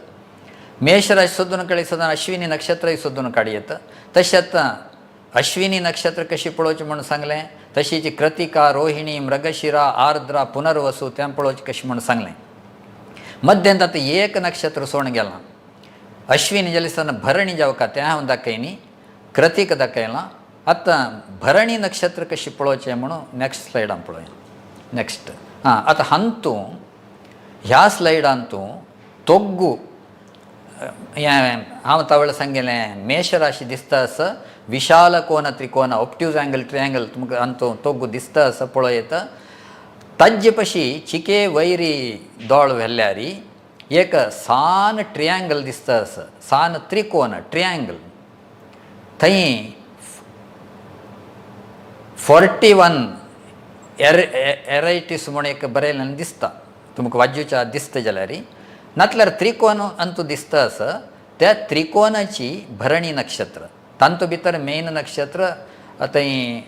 [SPEAKER 2] मेषराशी सोदून काडली सदां अश्विनी नक्षत्रय सोदून काडयेत. तशें आतां अश्विनी नक्षत्र कशी पळोवचें म्हणून सांगलें, तशीच कृतिका रोहिणी मृगशिरा आर्द्रा पुनर्वसू तें पळोवचें कशें म्हणून सांगलें. मध्यांत आतां एक नक्षत्र सोडून गेलां. अश्विनी जाली आसतना भरणी जावका तें हांव दाखयनी, कृतिका दाखयलां. आतां भरणी नक्षत्र कशी पळोवचें म्हणून नेक्स्ट स्लायडान पळोवया. नेक्स्ट आं आतां हांतू ह्या स्लायडांतू तोग्गू हें हांव तवळ सांगिल्लें मेष राशी दिसता आसा, विशाल कोन त्रिकोण ऑब्ट्यूज अँगल ट्रयांगल तुमकां हांतू तोग्गू दिसता आसा पळोवं येता. ताजे पशी चिके वैरी दोळ व्हेल्यार एक सान ट्रयांगल दिसता आसा, सान त्रिकोण ट्रयांगल. थंय 41 एरायटीस म्हूण एक बरयल्लें दिसता तुमकां वाजूच्या दिसता जाल्यार, नातल्यार त्रिकोण अंतू दिसता आसा त्या त्रिकोणाची भरणी नक्षत्र, तांतू भितर मेन नक्षत्र थंय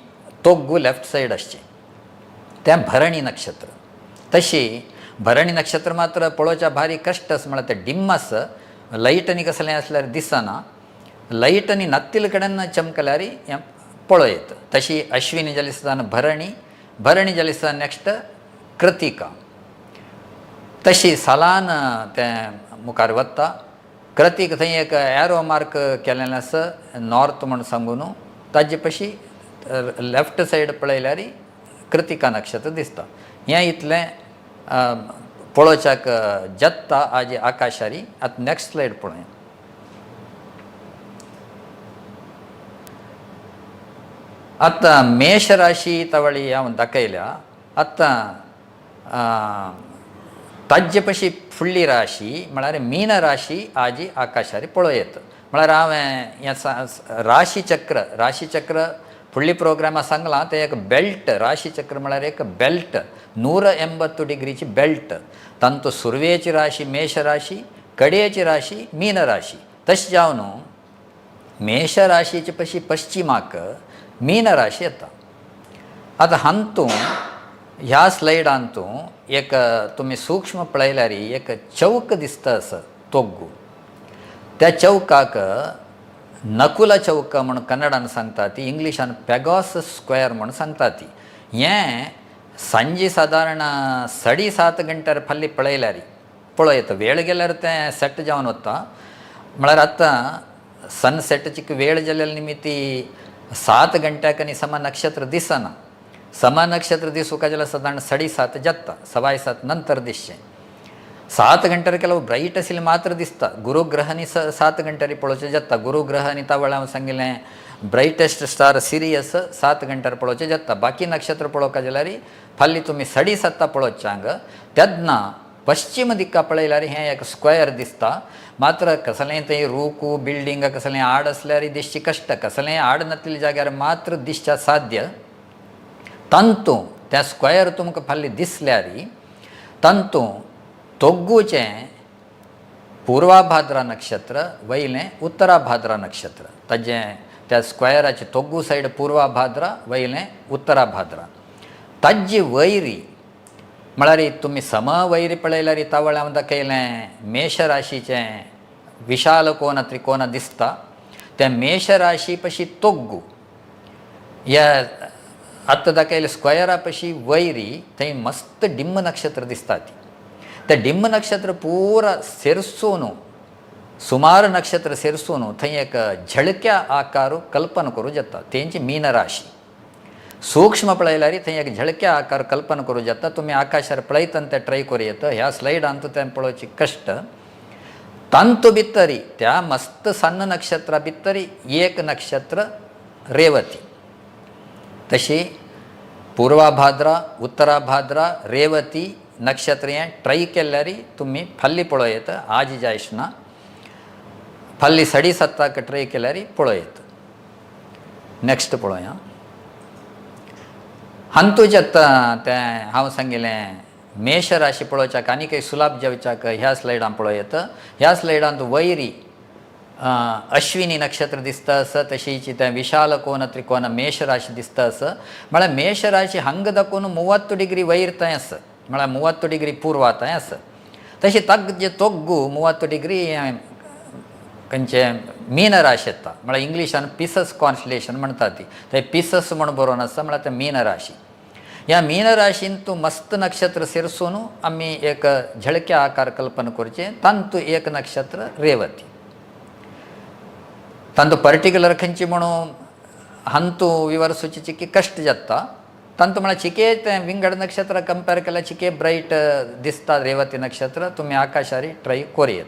[SPEAKER 2] तोग्गू लेफ्ट सायड आसचें तें भरणी नक्षत्र. तशी भरणी नक्षत्र मात्र पळोवच्या भारी कश्ट आसा, म्हळ्यार तें डिम आसा, लायट आनी कसलें आसल्यार दिसना. लायट आनी नात्तील कडेन चमकल्यार हें पळोवं येता. तशी अश्विनी जाली आसतना भरणी, भरणी जाली आसतना नेक्स्ट कृतिका. तशी सालान तें मुखार वता. कृतीक थंय एक एरो मार्क केलेलें आसा नॉर्थ म्हूण सांगून, ताजे पशी लेफ्ट सायड पळयल्यार कृतिका नक्षत्र दिसता. हें इतलें पळोवच्याक जाता आज आकाशारी. आतां नेक्स्ट स्लायड पळोवया. आतां मेष राशी तवळी हांव दाखयल्या. आतां ताजे पशी फुडली राशी म्हळ्यार मीन राशी आजी आकाशारी पळोवं. म्हळ्यार हांवें हें राशीचक्र, राशीचक्र फुडली प्रोग्रामा सांगलां. तें एक बेल्ट, राशीचक्र म्हळ्यार एक बेल्ट, 180 डिग्रीची बेल्ट. तांतू सुरवेची राशी मेष राशी, कडेची राशी मीन राशी. तशें जावन मेष राशीचे पशी पश्चिमाक मीन राशी येता. आतां हांतू ह्या स्लायडांतू एक तुमी सूक्ष्म पळयल्यार एक चौक दिसता आसा तोग्गू. त्या चौकाक नकुला चौक म्हूण कन्नडान सांगता ती, इंग्लिशान पेगॉस स्क्वेअर म्हूण सांगता ती. हें सांजे सादारण 7:30 गंट्यार फाल्ली पळयल्यार पळयता, वेळ गेल्यार तें सेट जावन वता. म्हळ्यार आतां सनसेटची वेळ जाल्ल्या निमित्ती 7 गंट्याक आनी समा नक्षत्र दिसना. समा नक्षत्र दिसूंक जाल्यार सादारण 7:30 जाता, 7:15 नंतर दिसचें. 7 गंट्यार ಕೆಲವು ब्रायट आशिल्लें मात्र दिसता. गुरुग्रहांनी 7 गंट्यार पळोवचें जाता. गुरुग्रह आनी तावळ हांवें सांगिल्लें ब्रायटेस्ट स्टार सिरियस 7 गंट्यार पळोवचें जाता. बाकी नक्षत्र पळोवपाक जाल्यार फाल्यां तुमी 7:30 पळोवच्यांक तेन्ना पश्चिम दिक्का पळयल्यार हें एक स्क्वेअर दिसता. मात्र कसलें थंय रूकू बिल्डींग कसलें आड आसल्यार दिसची कश्ट, कसलें आड नातिल्ल्या जाग्यार मात्र दिसच्या साध्य. तांतू त्या स्क्वेअर तुमकां फाल्यां दिसल्यार तांतू तोग्गूचें पूर्वाभाद्रा नक्षत्र वयलें उत्तराभाद्रा नक्षत्र. ताजें त्या स्क्वेअराचे तोग्गू सायड पूर्वाभाद्रा, वयलें उत्तराभाद्रा. ताजी वैरी म्हळ्यार तुमी सम वैरी पळयल्यार तावळ हांवें दाखयलें मेष राशीचें विशाल कोन त्रिकोण दिसता. त्या मेष राशी पशी तोग्गू ह्या आतां दाखयलें स्क्वेअरा पशी वैरी थंय मस्त डिम्म नक्षत्र दिसता. ती त्या डिम्म नक्षत्र पुरा सेरसून सुमार नक्षत्र सेरसून थंय एक झळक्या आकार कल्पना करूं जाता. तेंची मीन राशी सूक्ष्म पळयल्यार थंय एक झळक्या आकार कल्पना करूं जाता. तुमी आकाशार पळयतना तें ट्राय करूं येता. ह्या स्लायडांत तें पळोवची कश्ट. तांतू भितरी त्या मस्त सन्न नक्षत्रा भितरी एक नक्षत्र रेवती. तशी पूर्वाभाद्रा उत्तराभाद्रा रेवती नक्षत्र हें ट्राय केल्यार तुमी फाल्ली पळोवं येता. आज जायना, फाल्ली 7:30 ट्राय केल्यार पळोवं येता. नेक्स्ट पळोवया. हांतूच आतां तें हांव सांगिल्लें मेष राशी पळोवच्याक आनी काही सुलाभ जावच्याक ह्या स्लायडान पळोवं येता. ह्या स्लायडांत वैरी अश्विनी नक्षत्र दिसता आसा. तशीच तें विशाल कोन त्रिकोण मेष राशी दिसता आसा. म्हळ्यार मेष राशी हांगा दाखोवन 30 डिग्री वयर थंय आसा, म्हळ्यार 30 डिग्री पूर्वा थंय आसा. तशें ताजे तोग्गू 30 डिग्री खंयचे मीन राशी येता. म्हळ्यार इंग्लिशान पिसस कॉन्स्टलेशन म्हणटा ती, थंय पिसस म्हूण बरोवन आसा, म्हळ्यार तें मीन राशी. ह्या मीन राशीन तूं मस्त नक्षत्र सेरसून आमी एक झळक्या आकार कल्पना करचें. तांतू एक नक्षत्र रेवती. तांतू पर्टिक्युलर खंयची म्हणून हांतू विवरसूची चिकी कश्ट जाता. तांतू म्हळ्यार चिके तें विंगड नक्षत्र कंपेर केल्यार चिके ब्रायट दिसता रेवती नक्षत्र. तुमी आकाशारी ट्राय करूं.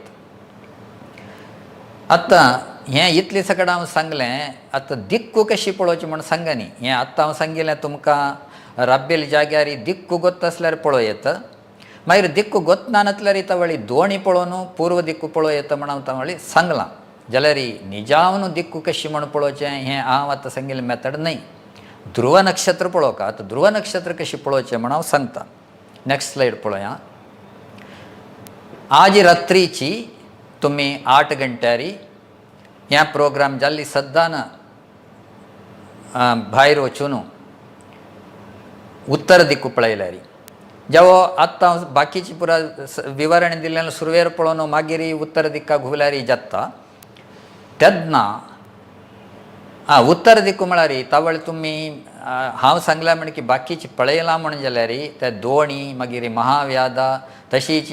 [SPEAKER 2] आतां हें इतलें सगळें हांव सांगलें. आतां दिक्कू कशी पळोवची म्हूण सांगनी. हें आतां हांव सांगिल्लें तुमकां राब्बेल जाग्यार दिक्कू गोत्त आसल्यार पळोवं येता. मागीर दिक्कू गोत्त नातल्यार तवळी दोणी पळोवन पूर्व दिक्कू पळोवं येता म्हण हांव तवळी सांगलां. जाल्यार निजावन दिक्कू कशी म्हूण पळोवचें हें हांव आतां सांगिल्लें मेथड न्हय. ध्रुव नक्षत्र पळोवका. आतां ध्रुव नक्षत्र कशी पळोवचें म्हण हांव सांगता. नेक्स्ट स्लायड पळोवया. आज रात्रीची तुमी 8 गंट्यारी ह्या प्रोग्राम जाल्ली सद्दान भायर वचून उत्तर दिक्कू पळयल्यार जेवो आतां बाकीची पुरा विवरण दिल्ल्यान सुरवेर पळोवन मागीर उत्तर दिक्का घुंवल्यार जाता. तेन्ना आं उत्तर दिक्कू म्हळ्यार तावळ तुमी हांव सांगल्या म्हण की बाकीची पळयलां म्हण जाल्यार ते दोणी मागीर महाव्याधा तशीच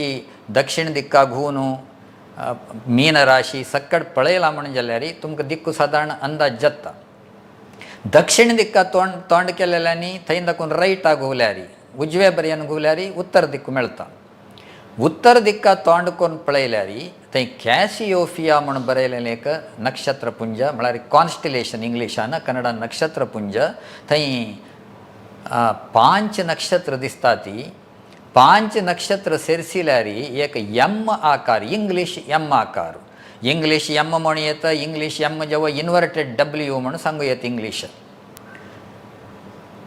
[SPEAKER 2] दक्षिण दिक्का घुंवन मीन राशी सक्कड पळयलां म्हण जाल्यार तुमकां दिक्कू सादारण अंदाज जाता. दक्षिण दिक्का तोंड तोंड केलेल्यांनी थंय दाखोवन रायटा घुंवल्यार उजव्या बऱ्यान घुंवल्यार उत्तर दिक्कू मेळटा. उत्तर दिक्का तोंड करून पळयल्यार थंय कॅसियोफिया म्हूण बरयलेलें एक नक्षत्रपुंज, म्हळ्यार कॉन्स्टिलेशन इंग्लिशान, कन्नडान नक्षत्रपुंज. थंय 5 नक्षत्र दिसता. ती 5 नक्षत्र सेरसिल्यार एक एम आकार, इंग्लीश एम आकार, इंग्लीश एम म्हणू येता, इंग्लीश एम जेव्हा इन्वर्टेड डब्ल्यू म्हणून सांगू येता इंग्लीश.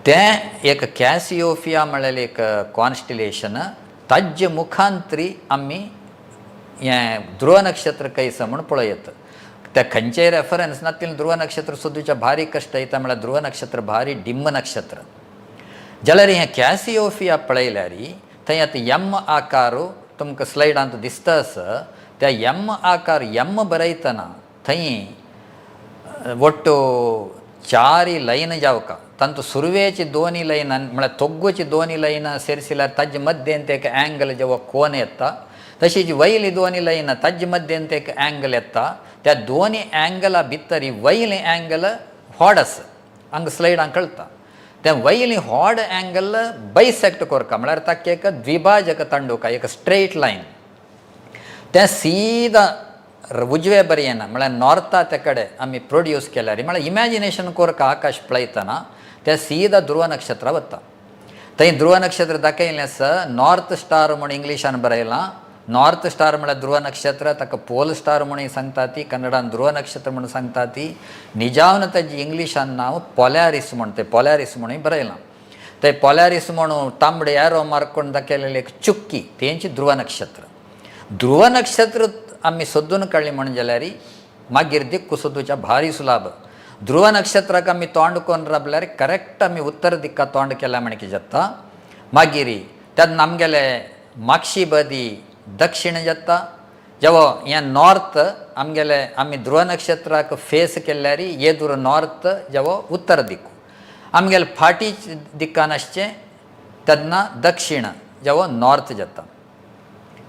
[SPEAKER 2] तें एक कॅसियोफिया म्हळ्यार एक कॉन्स्टिलेशन. ताज्जे मुखांतरी आमी हें ध्रुव नक्षत्र कैसा म्हूण पळयत. त्या खंयचेय रेफरन्स नातिल्लें ध्रुव नक्षत्र सोदूच्या भारी कश्ट येता. म्हळ्यार ध्रुव नक्षत्र भारी डिम्म नक्षत्र जाल्यार हें कॅसियोफिया पळयल्यार थंय आतां एम आकार तुमकां स्लायडांत दिसता आसा. त्या एम आकार एम बरयतना थंय ಒಟ್ಟು 4 ಲೈನ್ जावका. तांतू सुरवेची 2 ಲೈನ್ म्हळ्यार तोग्गूची 2 ಲೈನ್ ಸೇರಿಸಿल्यार ताजे मध्यंत एक अँगल जेव्हा कोन येता, तशीच वयली 2 ಲೈನ್ ताजे मध्यंत एक अँगल येता. त्या 2 अँगला भितर वयली अँगल व्हड आसा, हांगा स्लायडान कळटा. त्या वयली व्हड अँगल बायसेक्ट कोरका, म्हळ्यार ताका एक द्विभाजक तांडुका, एक स्ट्रेट लायन. तें सीदा उजवे बरयेन म्हळ्यार नॉर्था ते कडेन आमी प्रोड्यूस केल्यार, म्हळ्यार इमॅजिनेशन कोरका आकाश पळयतना तें सीदा ध्रुव नक्षत्र वता. थंय ध्रुव नक्षत्र दाखयलें आसा. नॉर्थ स्टार म्हूण इंग्लिशान बरयलां. नॉर्थ स्टार म्हळ्यार ध्रुव नक्षत्र. ताका पोल स्टार म्हणून सांगता ती, कन्नडान ध्रुव नक्षत्र म्हणून सांगता ती. निजावन ताजी इंग्लिशान नांव पोलॅरिस म्हण, ते पोलॅरिस म्हणून बरयलां. ते पोलॅरिस म्हणून तांबडे एरो मार्क दाखयलेली एक चुक्की तेंची ध्रुव नक्षत्र. ध्रुव नक्षत्र आमी सोदून काडली म्हण जाल्यार मागीर दिक्कू सोदूच्या भारी सुलाभ. ध्रुव नक्षत्राक आमी तोंड कोन्न राबल्यार करेक्ट आमी उत्तर दिक्का तोंड केल्या म्हण कितें जाता. मागीर तेन्ना आमगेले मागशी बदी दक्षिण जाता. जेवो हें नॉर्थ आमगेले आमी ध्रुव नक्षत्राक फेस केल्यार येदूर नॉर्थ जेवो उत्तर दिक्कू. आमगेले फाटी दिक्कान आसचें तेन्ना दक्षिण जेवो नॉर्थ जाता.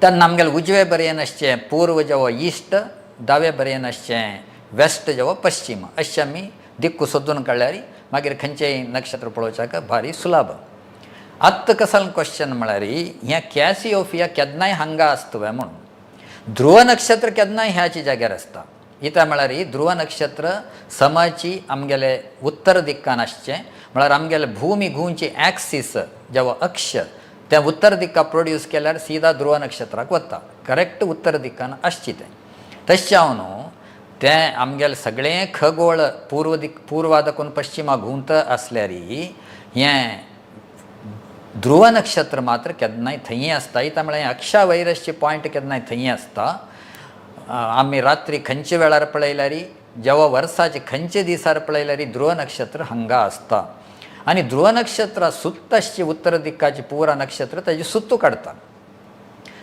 [SPEAKER 2] तेन्ना आमगेले उजवे बरेन आसचें पूर्व जेवो इश्ट, दावे बरेन आसचें वेस्ट जेवो पश्चिम. अशें आमी दिक्कू सोदून काडल्यार मागीर खंयचेय नक्षत्र पळोवच्याक भारी सुलाभ. आत्तां कसल क्वेश्चन म्हळ्यार हें कॅसियोफिया केन्नाय हांगा आसता व्हय म्हणून, ध्रुव नक्षत्र केन्नाय ह्याच जाग्यार आसता. इता म्हळ्यार ध्रुव नक्षत्र समाची आमगेले उत्तर दिक्कान आसचें, म्हळ्यार आमगेले भूमी घुंवची एक्सीस जेवा अक्ष तें उत्तर दिक्का प्रोड्यूस केल्यार सीधा ध्रुव नक्षत्राक वता, करेक्ट उत्तर दिक्कान आसची तें. तशें हांव न्हू तें आमगेलें सगळें खगोळ पूर्व दिक पूर्वा दाखोवन पश्चिमा घुंवता आसल्यार हें ध्रुव नक्षत्र मात्र केन्नाय थंय आसता. इता म्हळ्यार अक्षा वैरसचे पॉयंट केन्नाय थंय आसता. आमी रात्री खंयच्या वेळार पळयल्यार, जेव्हा वर्साचे खंयचे दिसार पळयल्यार ध्रुव नक्षत्र हांगा आसता. आनी ध्रुव नक्षत्र सुत्त आसची उत्तर दिक्काची पुरा नक्षत्र ताजी सुत्तू काडटा.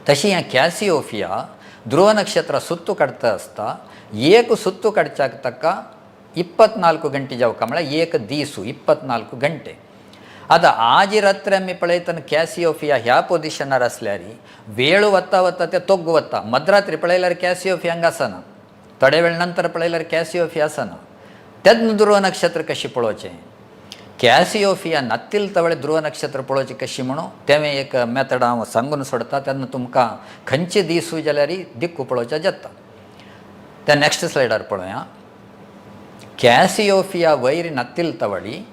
[SPEAKER 2] तशी हें कॅसियोफिया ध्रुव नक्षत्र सुत्तू काडटा आसता. एक सुत्तू काडच्याक ताका 24 गंटे जावका, म्हळ्यार एक दीस 24 गंटे. आतां आजी रात्री आमी पळयतना कॅसियोफिया ह्या पोजिशनार आसल्यार वेळ वता वता ते तोग्गू वता. मध्यरात्री पळयल्यार कॅसियोफिया हांगा आसना, थोडे वेळ नंतर पळयल्यार कॅसियोफिया आसना. तेन्ना ध्रुव नक्षत्र कशें पळोवचें? कॅसियोफिया नातील तवळे ध्रुव नक्षत्र पळोवचें कशें म्हणून तें एक मेथड हांव सांगून सोडटा. तेन्ना तुमकां खंयचे दीस जाल्यार दिक्कू पळोवच्या जाता. त्या नेक्स्ट स्लायडार पळोवया. कॅसियोफिया वयर नातील तवळी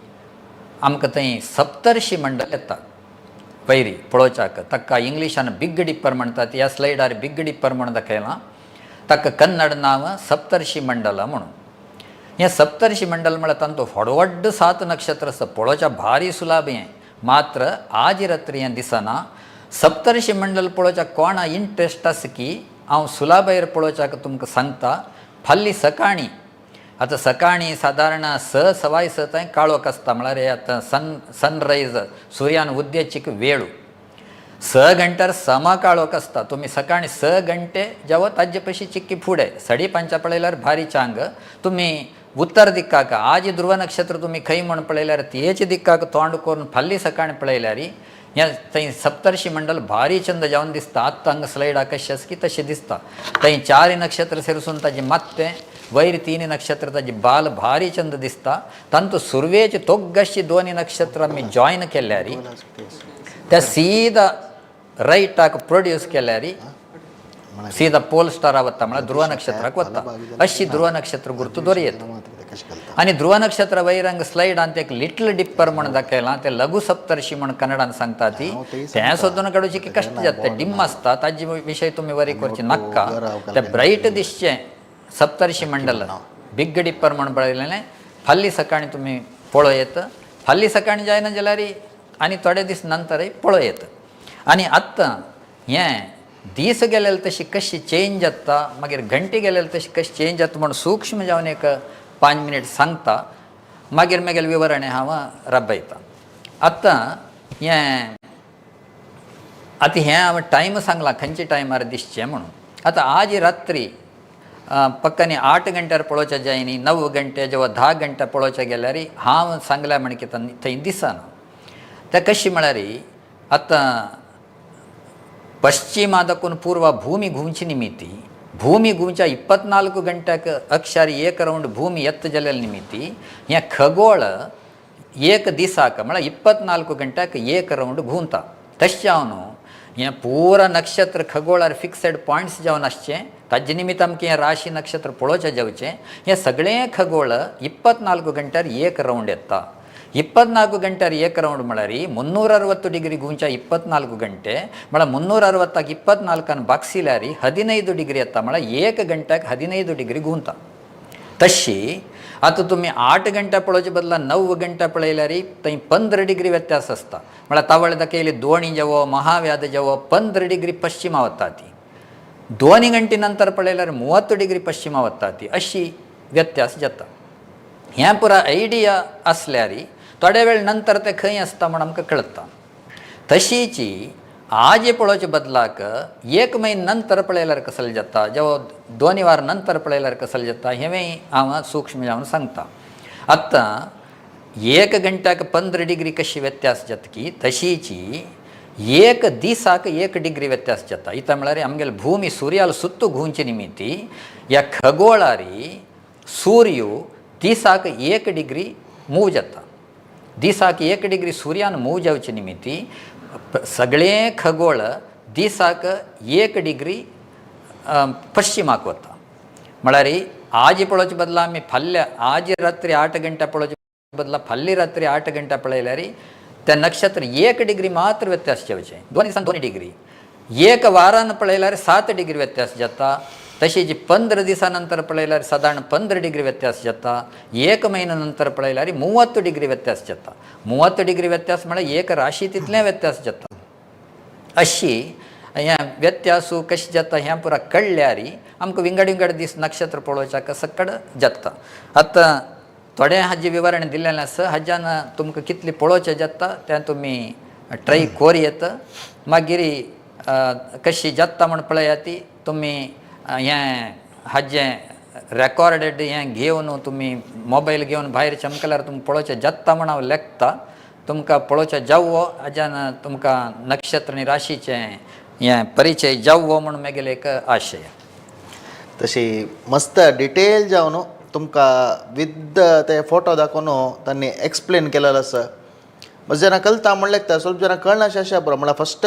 [SPEAKER 2] आमकां थंय सप्तर्शी मंडल येता वयरी पळोवच्याक. ताका इंग्लिशान बिग डिप्पर म्हणटात. ह्या स्लायडार बिग डिप्पर म्हूण दाखयलां. ताका कन्नड नांव सप्तर्शी मंडल म्हणून. हें सप्तर्शी मंडल म्हळ्यार तांतूं व्हड व्हड 7 नक्षत्र आसा, पळोवच्या भारी सुलाभ. हें मात्र आज रात्री हें दिसना. सप्तर्शी मंडल पळोवच्या कोणा इंट्रस्ट आसा की हांव सुलाभायर पळोवच्याक तुमकां सांगता. फाल्ली सकाळीं, आतां सकाळीं सादारण 6 6:15 थंय काळोख आसता, म्हळ्यार हे आतां सनरायज सुर्यान उद्देचीक वेळू 6 घंट्यार समा काळोख आसता. तुमी सकाळीं 6 घंटे जेवत ताजे पयशी चिक्की फुडें 5:30 पळयल्यार भारी चांग. तुमी उत्तर दिक्काक आज ध्रुव नक्षत्र तुमी खंय म्हूण पळयल्यार तेच दिक्काक तोंड करून फाल्ली सकाळीं पळयल्यार हें थंय सप्तर्शी मंडल भारी चंद जावन दिसता. आत्तां हांगा स्लायडाक कशें आसा की तशें दिसता. थंय 4 नक्षत्र सेरसून ताजें मात्तें वयर 3 नक्षत्र ताजी बाल भारी चंद दिसता. तांतूं सुरवेचे तोग्गाशी 2 नक्षत्र आमी जॉयन केल्यार त्या सीदा रायटाक प्रोड्यूस केल्यार सीधा पोल स्टारा वता, म्हळ्यार ध्रुव नक्षत्राक वता. अशी ध्रुव नक्षत्र गुर्तू दोरी येता. आनी ध्रुव नक्षत्र वयर हांगा स्लायडान ते एक लिटल डिप्पर म्हण दाखयलां, ते लघु सप्तर्षी म्हण कन्नडान सांगता ती. तें सोदून काडूची की कश्ट जाता, ते डिम आसता, ताजे विशय तुमी वरी करची नाका. ते ब्रायट दिसचें सप्तर्षी मंडल बिग डिप्पर म्हण पळयलें फाल्ली सकाळी तुमी पळोवं. फाल्ली सकाळी जायना जाल्यार आनी थोडे दीस नंतरय पळोवं. आनी आतां हें दीस गेलेले तशी कशी चेंज जाता, मागीर घंटे गेलेले तशी कशी चेंज जाता म्हण सूक्ष्म जावन एक 5 मिनीट सांगता, मागीर मागीर विवरण हांव रबयता. आतां हें आतां हें हांवें टायम सांगलां खंयच्या टायमार दिसचें म्हणून. आतां आज रात्री पक्कानी 8 गंट्यार पळोवचें जाय न्ही, 9 गंटे जेवा 10 गंटे पळोवचें गेल्यार हांव सांगल्या म्हण कितें थंय दिसना. तें कशें म्हळ्यार आतां पश्चिमा दाखून पूर्व भूमी घुंवची निमित्ती, भूमी घुंवच्या 24 गंट्याक अक्षर एक रावंड भूमी एत्त जाल्ले निमित्ती हें खगोळ एक दिसाक म्हळ्यार 24 गंट्याक एक रावंड घुंवता. तशें जावन हें पुरा नक्षत्र खगोळार फिक्सड पॉयंट्स जावन आसचें, ताजे निमित्त आमकां हें राशी नक्षत्र पळोवचें जावचें. हें सगळें खगोळ 24 गंट्यार एक रावंड येता. 24 ಗಂಟೆ ಏಕ ರೌಂಡ್ म्हळ्यार 360 ಡಿಗ್ರಿ ಗುಂಚ 24 ಗಂಟೆ म्हळ्यार 360ಕ್ಕೆ 24 ಬಾಕ್ಸಿಲಾರಿ 15 ಡಿಗ್ರಿ ಎತ್ತ, म्हळ्यार ಏಕ ಗಂಟೆಗೆ 15 ಡಿಗ್ರಿ ಗುಂತ. तशी आतां तुमी 8 गंटे पळोवचे बदला 9 गंटे पळयल्यार थंय 15 डिग्री व्यत्यास आसता. म्हळ्यार तावळ दाखयली दोणी जेवो महाव्याध जेवो 15 डिग्री पश्चिमा वता ती, 2 गंटे नंतर पळयल्यार 30 डिग्री पश्चिमा वता ती, अशी व्यत्यास जाता. हें पुरा आयडिया आसल्यार थोडे वेळ नंतर तें खंय आसता म्हण आमकां कळटा. तशीची आज पळोवचे बदलाक एक म्हयनो नंतर पळयल्यार कसले जाता, जेवा 2 वार नंतर पळयल्यार कसले जाता, हेंवूय हांव सूक्ष्म जावन सांगता. आतां 1 गंट्याक 15 डिग्री कशी व्यत्यास जाता की तशीची एक दिसाक 1 डिग्री व्यत्यास जाता. इता म्हळ्यार आमगेले भूमी सुर्याल सुत्तू घुंवचे निमित्ती ह्या खगोळारी सूर्य दिसाक 1 डिग्री मूव जाता. दिसाक 1 डिग्री सुर्यान मूव जावचे निमित्ती सगळें खगोळ दिसाक 1 डिग्री पश्चिमाक वता. म्हळ्यार आज पळोवचे बदला आमी फाल्यां आज रात्री 8 गंटे पळोवचे बदला फाल्ली रात्री 8 गंटे पळयल्यार त्या नक्षत्र 1 डिग्री मात्र व्यत्यास जावचें, 2 दिसान 2 डिग्री. एक वारान पळयल्यार 7 डिग्री व्यत्यास जाता. तशीच 15 दिसां नंतर पळयल्यार सादारण 15 डिग्री व्यत्यास जाता. एक म्हयन्या नंतर पळयल्यार 30 डिग्री व्यत्यास जाता. 30 डिग्री व्यत्यास म्हळ्यार एक राशी तितलें व्यत्यास जाता. अशी हें व्यत्यासू कशें जाता हें पुरा कळ्ळ्यार आमकां विंगड विंगड दीस नक्षत्र पळोवच्याक सकड जाता. आतां थोडें हाजें विवरण दिल्लें आसा, हाज्यान तुमकां कितलें पळोवचें जाता तें तुमी ट्राय कोरयेत. मागीर कशी जाता म्हण पळयात तुमी. हें हाजें रेकॉर्डेड हें घेवन तुमी मोबायल घेवन भायर चमकल्यार तुमकां पळोवचें जाता म्हण हांव लेखता. तुमकां पळोवचें जावो, हाज्यान तुमकां नक्षत्र आनी राशीचें हें परिचय जावो म्हण मागीर एक आशय.
[SPEAKER 1] तशी मस्त डिटेल जावन तुमकां विथ ते फोटो दाखोवन तांणी एक्सप्लेन केलेलो आसा. मस्त जरा कळटा म्हणलें लेगता, ಸ್ವಲ್ಪ ಜನ कळनाशें अशें पुरो, म्हणल्यार फस्ट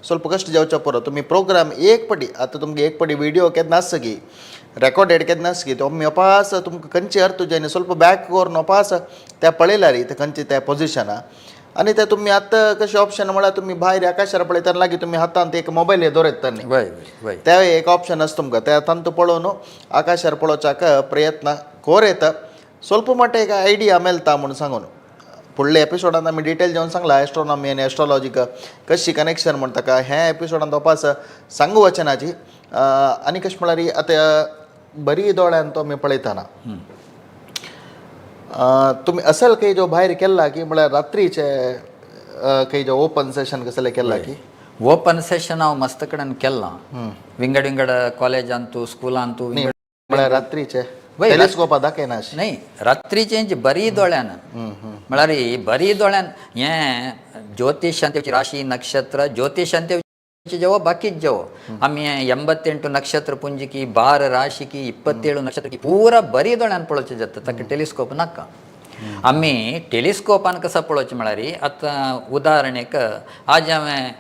[SPEAKER 1] ಸ್ವಲ್ಪ कश्ट जावचो पुरो. तुमी प्रोग्राम एक पटी आतां तुमकां एक पटी विडियो केन्ना आसता की रेकॉर्डेड केन्ना आसता की तुमी अपास तुमकां खंयचे अर्थ जाय ಸ್ವಲ್ಪ बॅक करून अपास त्या पळयल्यार ते खंयचे त्या पोजिशना. आनी ते तुमी आतां कशें ऑप्शन म्हळ्यार तुमी भायर आकाशार पळयतना लागीं तुमी हातांत एक मोबायल दवरता न्ही,
[SPEAKER 2] वय वय.
[SPEAKER 1] ते एक ऑप्शन आसा तुमकां, ते तांतू पळोवन आकाशार पळोवच्याक प्रयत्न कोर येता, ಸ್ವಲ್ಪ मट्ट एक आयडिया मेळटा म्हूण सांगून. फुडल्या एपिसोडान आमी डिटेल जेवन सांगला एस्ट्रोनॉमी आनी एस्ट्रोलॉजीक कशी कनेक्शन म्हण ताका ह्या एपिसोडान तपास सांगू वचनाची. आनी कशें म्हळ्यार आतां बरी दोळ्यान तो आमी पळयतना तुमी असल काही जो भायर केला की म्हळ्यार रात्रीचे काही जो ओपन सेशन कसले केला की?
[SPEAKER 2] ओपन सेशन हांव मस्त कडेन केलां, विंगड विंगड कॉलेजांतू स्कुलांतू.
[SPEAKER 1] म्हळ्यार रात्रीचे
[SPEAKER 2] वय,
[SPEAKER 1] टेलिस्कोपा दाखयना अशें?
[SPEAKER 2] न्ही, रात्रीचें बरी दोळ्यान, म्हळ्यार बरी दोळ्यान हें ज्योतिश अंतेची राशी नक्षत्र ज्योतिश अंतेची जेवो बाकीच जेवो आमी 88 ನಕ್ಷತ್ರ ಪುಂಜಿಕಿ 12 ರಾಶಿಕಿ 27 ನಕ್ಷತ್ರಕ್ಕೆ ಪೂರ ಬರೀ दोळ्यान पळोवचें जाता, ताका टेलिस्कोप नाका. आमी टेलिस्कोपान कसो पळोवचें म्हळ्यार आतां उदाहरणेक आज हांवें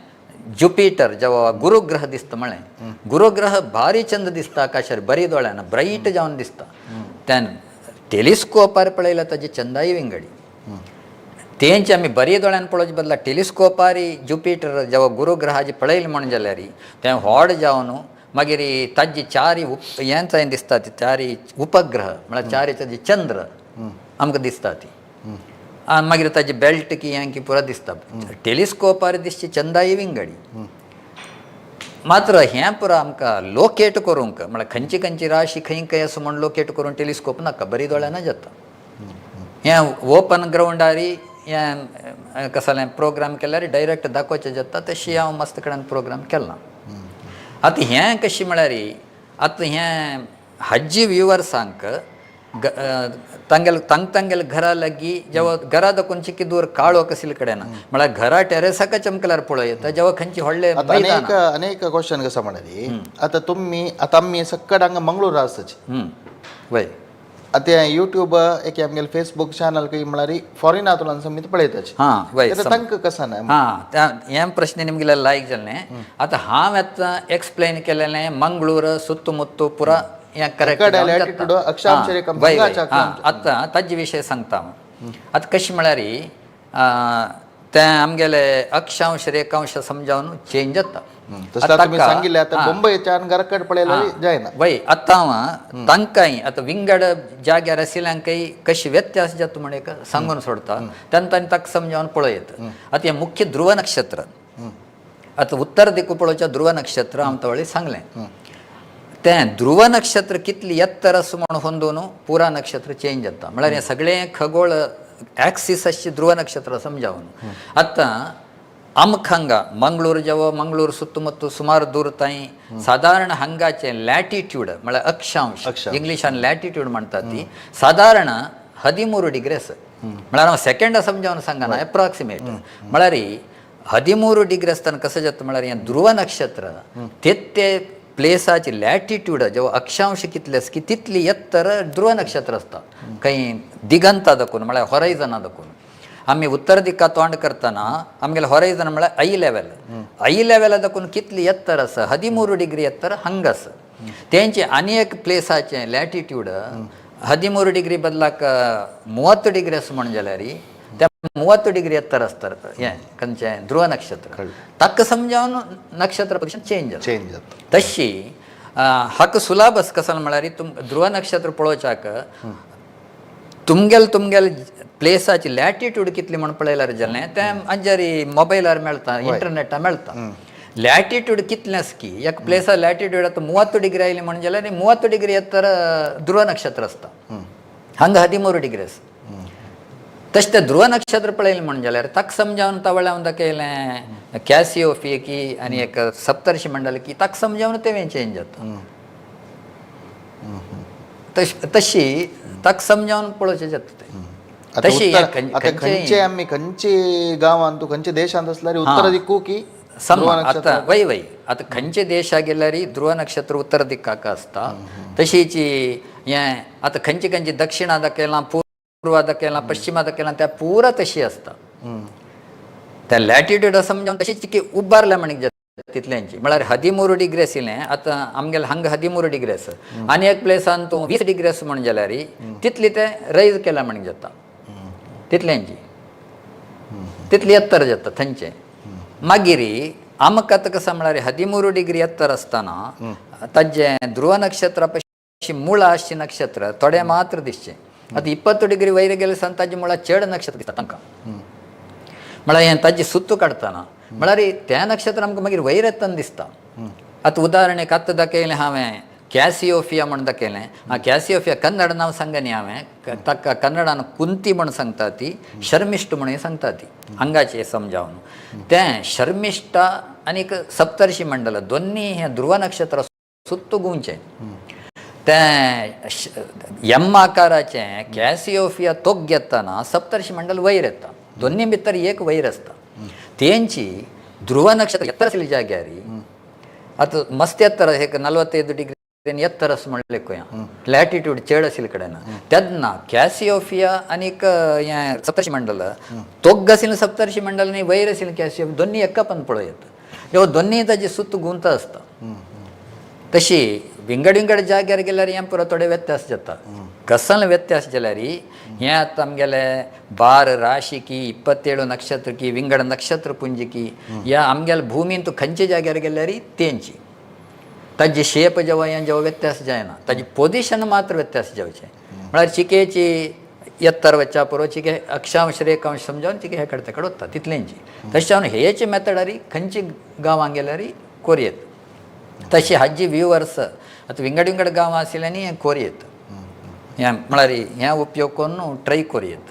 [SPEAKER 2] ज्युपिटर जेवा गुरुग्रह दिसता म्हळें, गुरुग्रह भारी चंद दिसता आकाशार, बरी दोळ्यान ब्रायट जावन दिसता. त्यान टेलिस्कोपार पळयल्यार ताजी चंदाय विंगडी. तेंचे आमी बरी दोळ्यान पळोवचे बदला टेलिस्कोपारी ज्युपिटर जेवा गुरुग्रहाची पळयलें म्हण जाल्यार तें व्हड जावन मागीर ताजी चारी हें थंय दिसता ती चारी उपग्रह म्हळ्यार चारी ताजी चंद्र आमकां दिसता ती. आनी मागीर ताजी बेल्ट की हें की पुरा दिसता. टेलिस्कोपार दिसची चंदाय विंगडी. मात्र हें पुरा आमकां लोकेट करूंक म्हळ्यार खंयची खंयची राशी खंय खंय आसा म्हण लोकेट करूंक टेलिस्कोप नाका, बरी दोळ्यान जाता. हें ओपन ग्रावंडारी हें कसलें प्रोग्राम केल्यार डायरेक्ट दाखोवचें जाता, तशी हांव मस्त कडेन प्रोग्राम केला. आतां हें कशें म्हळ्यार आतां हें हज्जी व्युवर्सांक तांगेले तांग तांगेले घरा लागीं जेवा घरा दाखोवन चिकी दूर काळो कसले कडेन म्हळ्यार घरा टेरेसाक चमकल्यार पळोवं येता जेवा खंयची व्हडले
[SPEAKER 1] आता
[SPEAKER 2] मैदान.
[SPEAKER 1] अनेक अनेक क्वेश्चन कसं म्हळ्यार आता तुम्ही आता आम्ही सक्कड हांगा मंगळूर आसाची.
[SPEAKER 2] वय.
[SPEAKER 1] आता यूट्यूब एक आमगेले फेसबुक चॅनल काही म्हळ्यार फॉरेन आतुलान समित पळयताची.
[SPEAKER 2] हां वय.
[SPEAKER 1] आता तांकां कसं ना?
[SPEAKER 2] हां, त्या हें प्रश्न निमगेले लायक जालें. आतां हांव आतां एक्सप्लेन केलेलें मंगळूर सुत्तुमुत्तु पुरा हें करेक्ट.
[SPEAKER 1] कडेल attitude, अक्षांश रेखा, हांगाच्या अक्षांश.
[SPEAKER 2] आतां ताजे विशय सांगता हांव. आतां कशें म्हळ्यार तें आमगेले अक्षांश रेखांश समजावन चेंज जाता.
[SPEAKER 1] तसं तुम्ही सांगितलं आता मुंबईच्या घराकडे पळयल्यार जायना.
[SPEAKER 2] वय, आतां हांव तांकांय आतां विंगड जाग्यार आशिल्ल्यांकय कशी व्यत्यास जाता म्हण एक सांगून सोडता, तेन्ना तांणी ताका समजावन पळयत. आतां हें मुख्य ध्रुव नक्षत्र, आतां उत्तर दिकू पळोवच्या ध्रुव नक्षत्र हांव तवळी सांगलें. तें ध्रुव नक्षत्र कितली एत्तर आसा म्हण होंदून पुरा नक्षत्र चेंज जाता. म्हळ्यार हें सगळें खगोळ ॲक्सिस आसचे ध्रुव नक्षत्र समजावन. आतां आमकां हांगा मंगळूर जेवो मंगळूर सुत्तुमुत्तु सुमार दूर थंय सादारण हांगाचें लॅटिट्यूड म्हळ्यार अक्षांश,
[SPEAKER 1] अक्षांश.
[SPEAKER 2] इंग्लिशान लॅटिट्यूड म्हणटात ती सादारण 13 डिग्री आसा. म्हळ्यार हांव सेकंड समजावन सांगना, एप्रॉक्सिमेट. म्हळ्यार 13 डिग्री आसतना कसं जाता म्हळ्यार हें ध्रुव नक्षत्र ते ते प्लेसाची लॅटिट्यूड जेव्हा अक्षांश कितले आसा की तितली एत्तर ध्रुव नक्षत्र आसता खंय दिगंता दाखोवन म्हळ्यार हॉरायझना दाखोवन. आमी उत्तर दिका तोंड करतना आमगेले हॉरायझन म्हळ्यार I level, I लेवला दाखोवन कितली एत्तर आसा, 13 डिग्री एत्तर हांगा आसा. तेंचे आनी एक प्लेसाचें लॅटिट्यूड 13 डिग्री बदलाक 30 डिग्री आसा म्हण जाल्यार त्या 30 डिग्री एत्तर आसता हें खंयचें ध्रुव नक्षत्र. ताका समजावन नक्षत्र पोजिशन चेंज जाता.
[SPEAKER 1] चेंज जाता.
[SPEAKER 2] तशी हाका सुलाभ आसा कसो म्हळ्यार तुम ध्रुव नक्षत्र पळोवच्याक तुमगेले तुमगेले प्लेसाची लॅटिट्यूड कितली म्हण पळयल्यार जालें. तें अंजारी मोबायलार मेळटा, इंटरनेटार मेळटा. लॅटिट्यूड कितलें आसा की एक प्लेसार लॅटिट्यूड आतां 30 डिग्री आयली म्हण जाल्यार 30 डिग्री एत्तर ध्रुव नक्षत्र आसता, हांगा 13 डिग्री आसा. तशें तें ध्रुव नक्षत्र पळयलें म्हण जाल्यार ताका समजावन तवळ्या हांव दाखयलें कॅसियोफिया की आनी एक सप्तर्शी मंडल की ताका समजावन तें चेंज जाता. तशी ताका समजावन पळोवचें जाता तें.
[SPEAKER 1] आता
[SPEAKER 2] तशी
[SPEAKER 1] उत्तर आता खंयचे आम्ही खंयचे गांवांत तूं खंयचे देशांत असल्यार उत्तर दिक्कू की
[SPEAKER 2] सम
[SPEAKER 1] ध्रुव नक्षत्र.
[SPEAKER 2] आतां वय वय, आतां खंयचे देशाक गेल्यार ध्रुव नक्षत्र उत्तर दिक्काक आसता. तशीच हें आतां खंयचे खंयचे दक्षिणा दाखयलां, पूर्वा दाखयलां, पश्चिमा दाखयलां, त्या पुरा तशी आसता. त्या लॅटिट्यूड समजावन तशीच की उबारल्या म्हणीक जाता तितल्यांची. म्हळ्यार 13 डिग्री आशिल्लें आतां आमगेलें हांगा 13 डिग्री आसा आनी एक प्लेसान तूं 20 डिग्री आसा म्हण जाल्यार तितली तें रैज केल्या म्हणीक जाता तितल्यांची, तितली एत्तर जाता थंयचें. मागीर आमकां आतां कसं म्हळ्यार 13 डिग्री एत्तर आसतना ताजें ध्रुव नक्षत्रा पशी मुळां आसचें नक्षत्र थोडें मात्र दिसचें. आतां 20 डिग्री वयर गेले सान ताजे मुळां चड नक्षत्र दिसता तांकां. म्हळ्यार हें ताजी सुत्तू काडटना म्हळ्यार तें नक्षत्र आमकां मागीर वयर येतना दिसता. आतां उदाहरण एक आतां दाखयलें हांवें कॅसियोफिया म्हण दाखयलें. आं, कॅसियोफिया कन्नड नांव सांगनी हांवें ताका, कन्नडान कुंती म्हण सांगता ती, शर्मिश्ट म्हणून सांगता ती. हांगाचें समजावन तें शर्मिश्टा आनीक सप्तर्शी मंडल दोन्ही हें ध्रुव नक्षत्र सुत्तू गुंवचें. तें एम आकाराचें कॅसियोफिया तोग घेतना सप्तर्शी मंडल वयर येता, दोन्ही भितर एक वयर आसता. तेंची ध्रुव नक्षत्र एत्तर आसली जाग्यार आतां मस्त एत्तर एक 45 डिग्री एत्तर आसा म्हणलें कोया लॅटिट्यूड चड आशिल्ले कडेन तेन्ना कॅसियोफिया आनीक हें सप्तर्शी मंडल तोग आशिल्लें सप्तर्शी मंडल आनी वयर आशिल्लें कॅसियोफिया दोन्ही एका पण पळोवं येता. जेव्हा दोन्ही ताजी सुत गुंत आसता. तशी विंगड विंगड जाग्यार गेल्यार हें पुरो थोडे व्यत्यास जाता. कसल व्यत्यास जाल्यार हें आतां आमगेले 12 राशिकी 27 नक्षत्रकी विंगड नक्षत्र पुंजिकी ह्या आमगेले भुमींत खंयच्या जाग्यार गेल्यार तेंची ताजी शेप जेव्हा हें जेव्हा व्यत्यास जायना, ताजी पोजिशन मात्र व्यत्यास जावचें. म्हळ्यार चिकेची एत्तर वच्चा पुरो चिके अक्षांश रेखांश समजावन चिके हे कडेन तेकडे वता तितलेंची. तशें जावन हेच मेथडारी खंयची गांवांत गेल्यार कोरयेत. तशी हाजी व्युवर्स आतां विंगड विंगड गांवां आशिल्ल्यांनी हें कोरयेत, हें म्हळ्यार हें उपयोग करून ट्राय कोरयेत.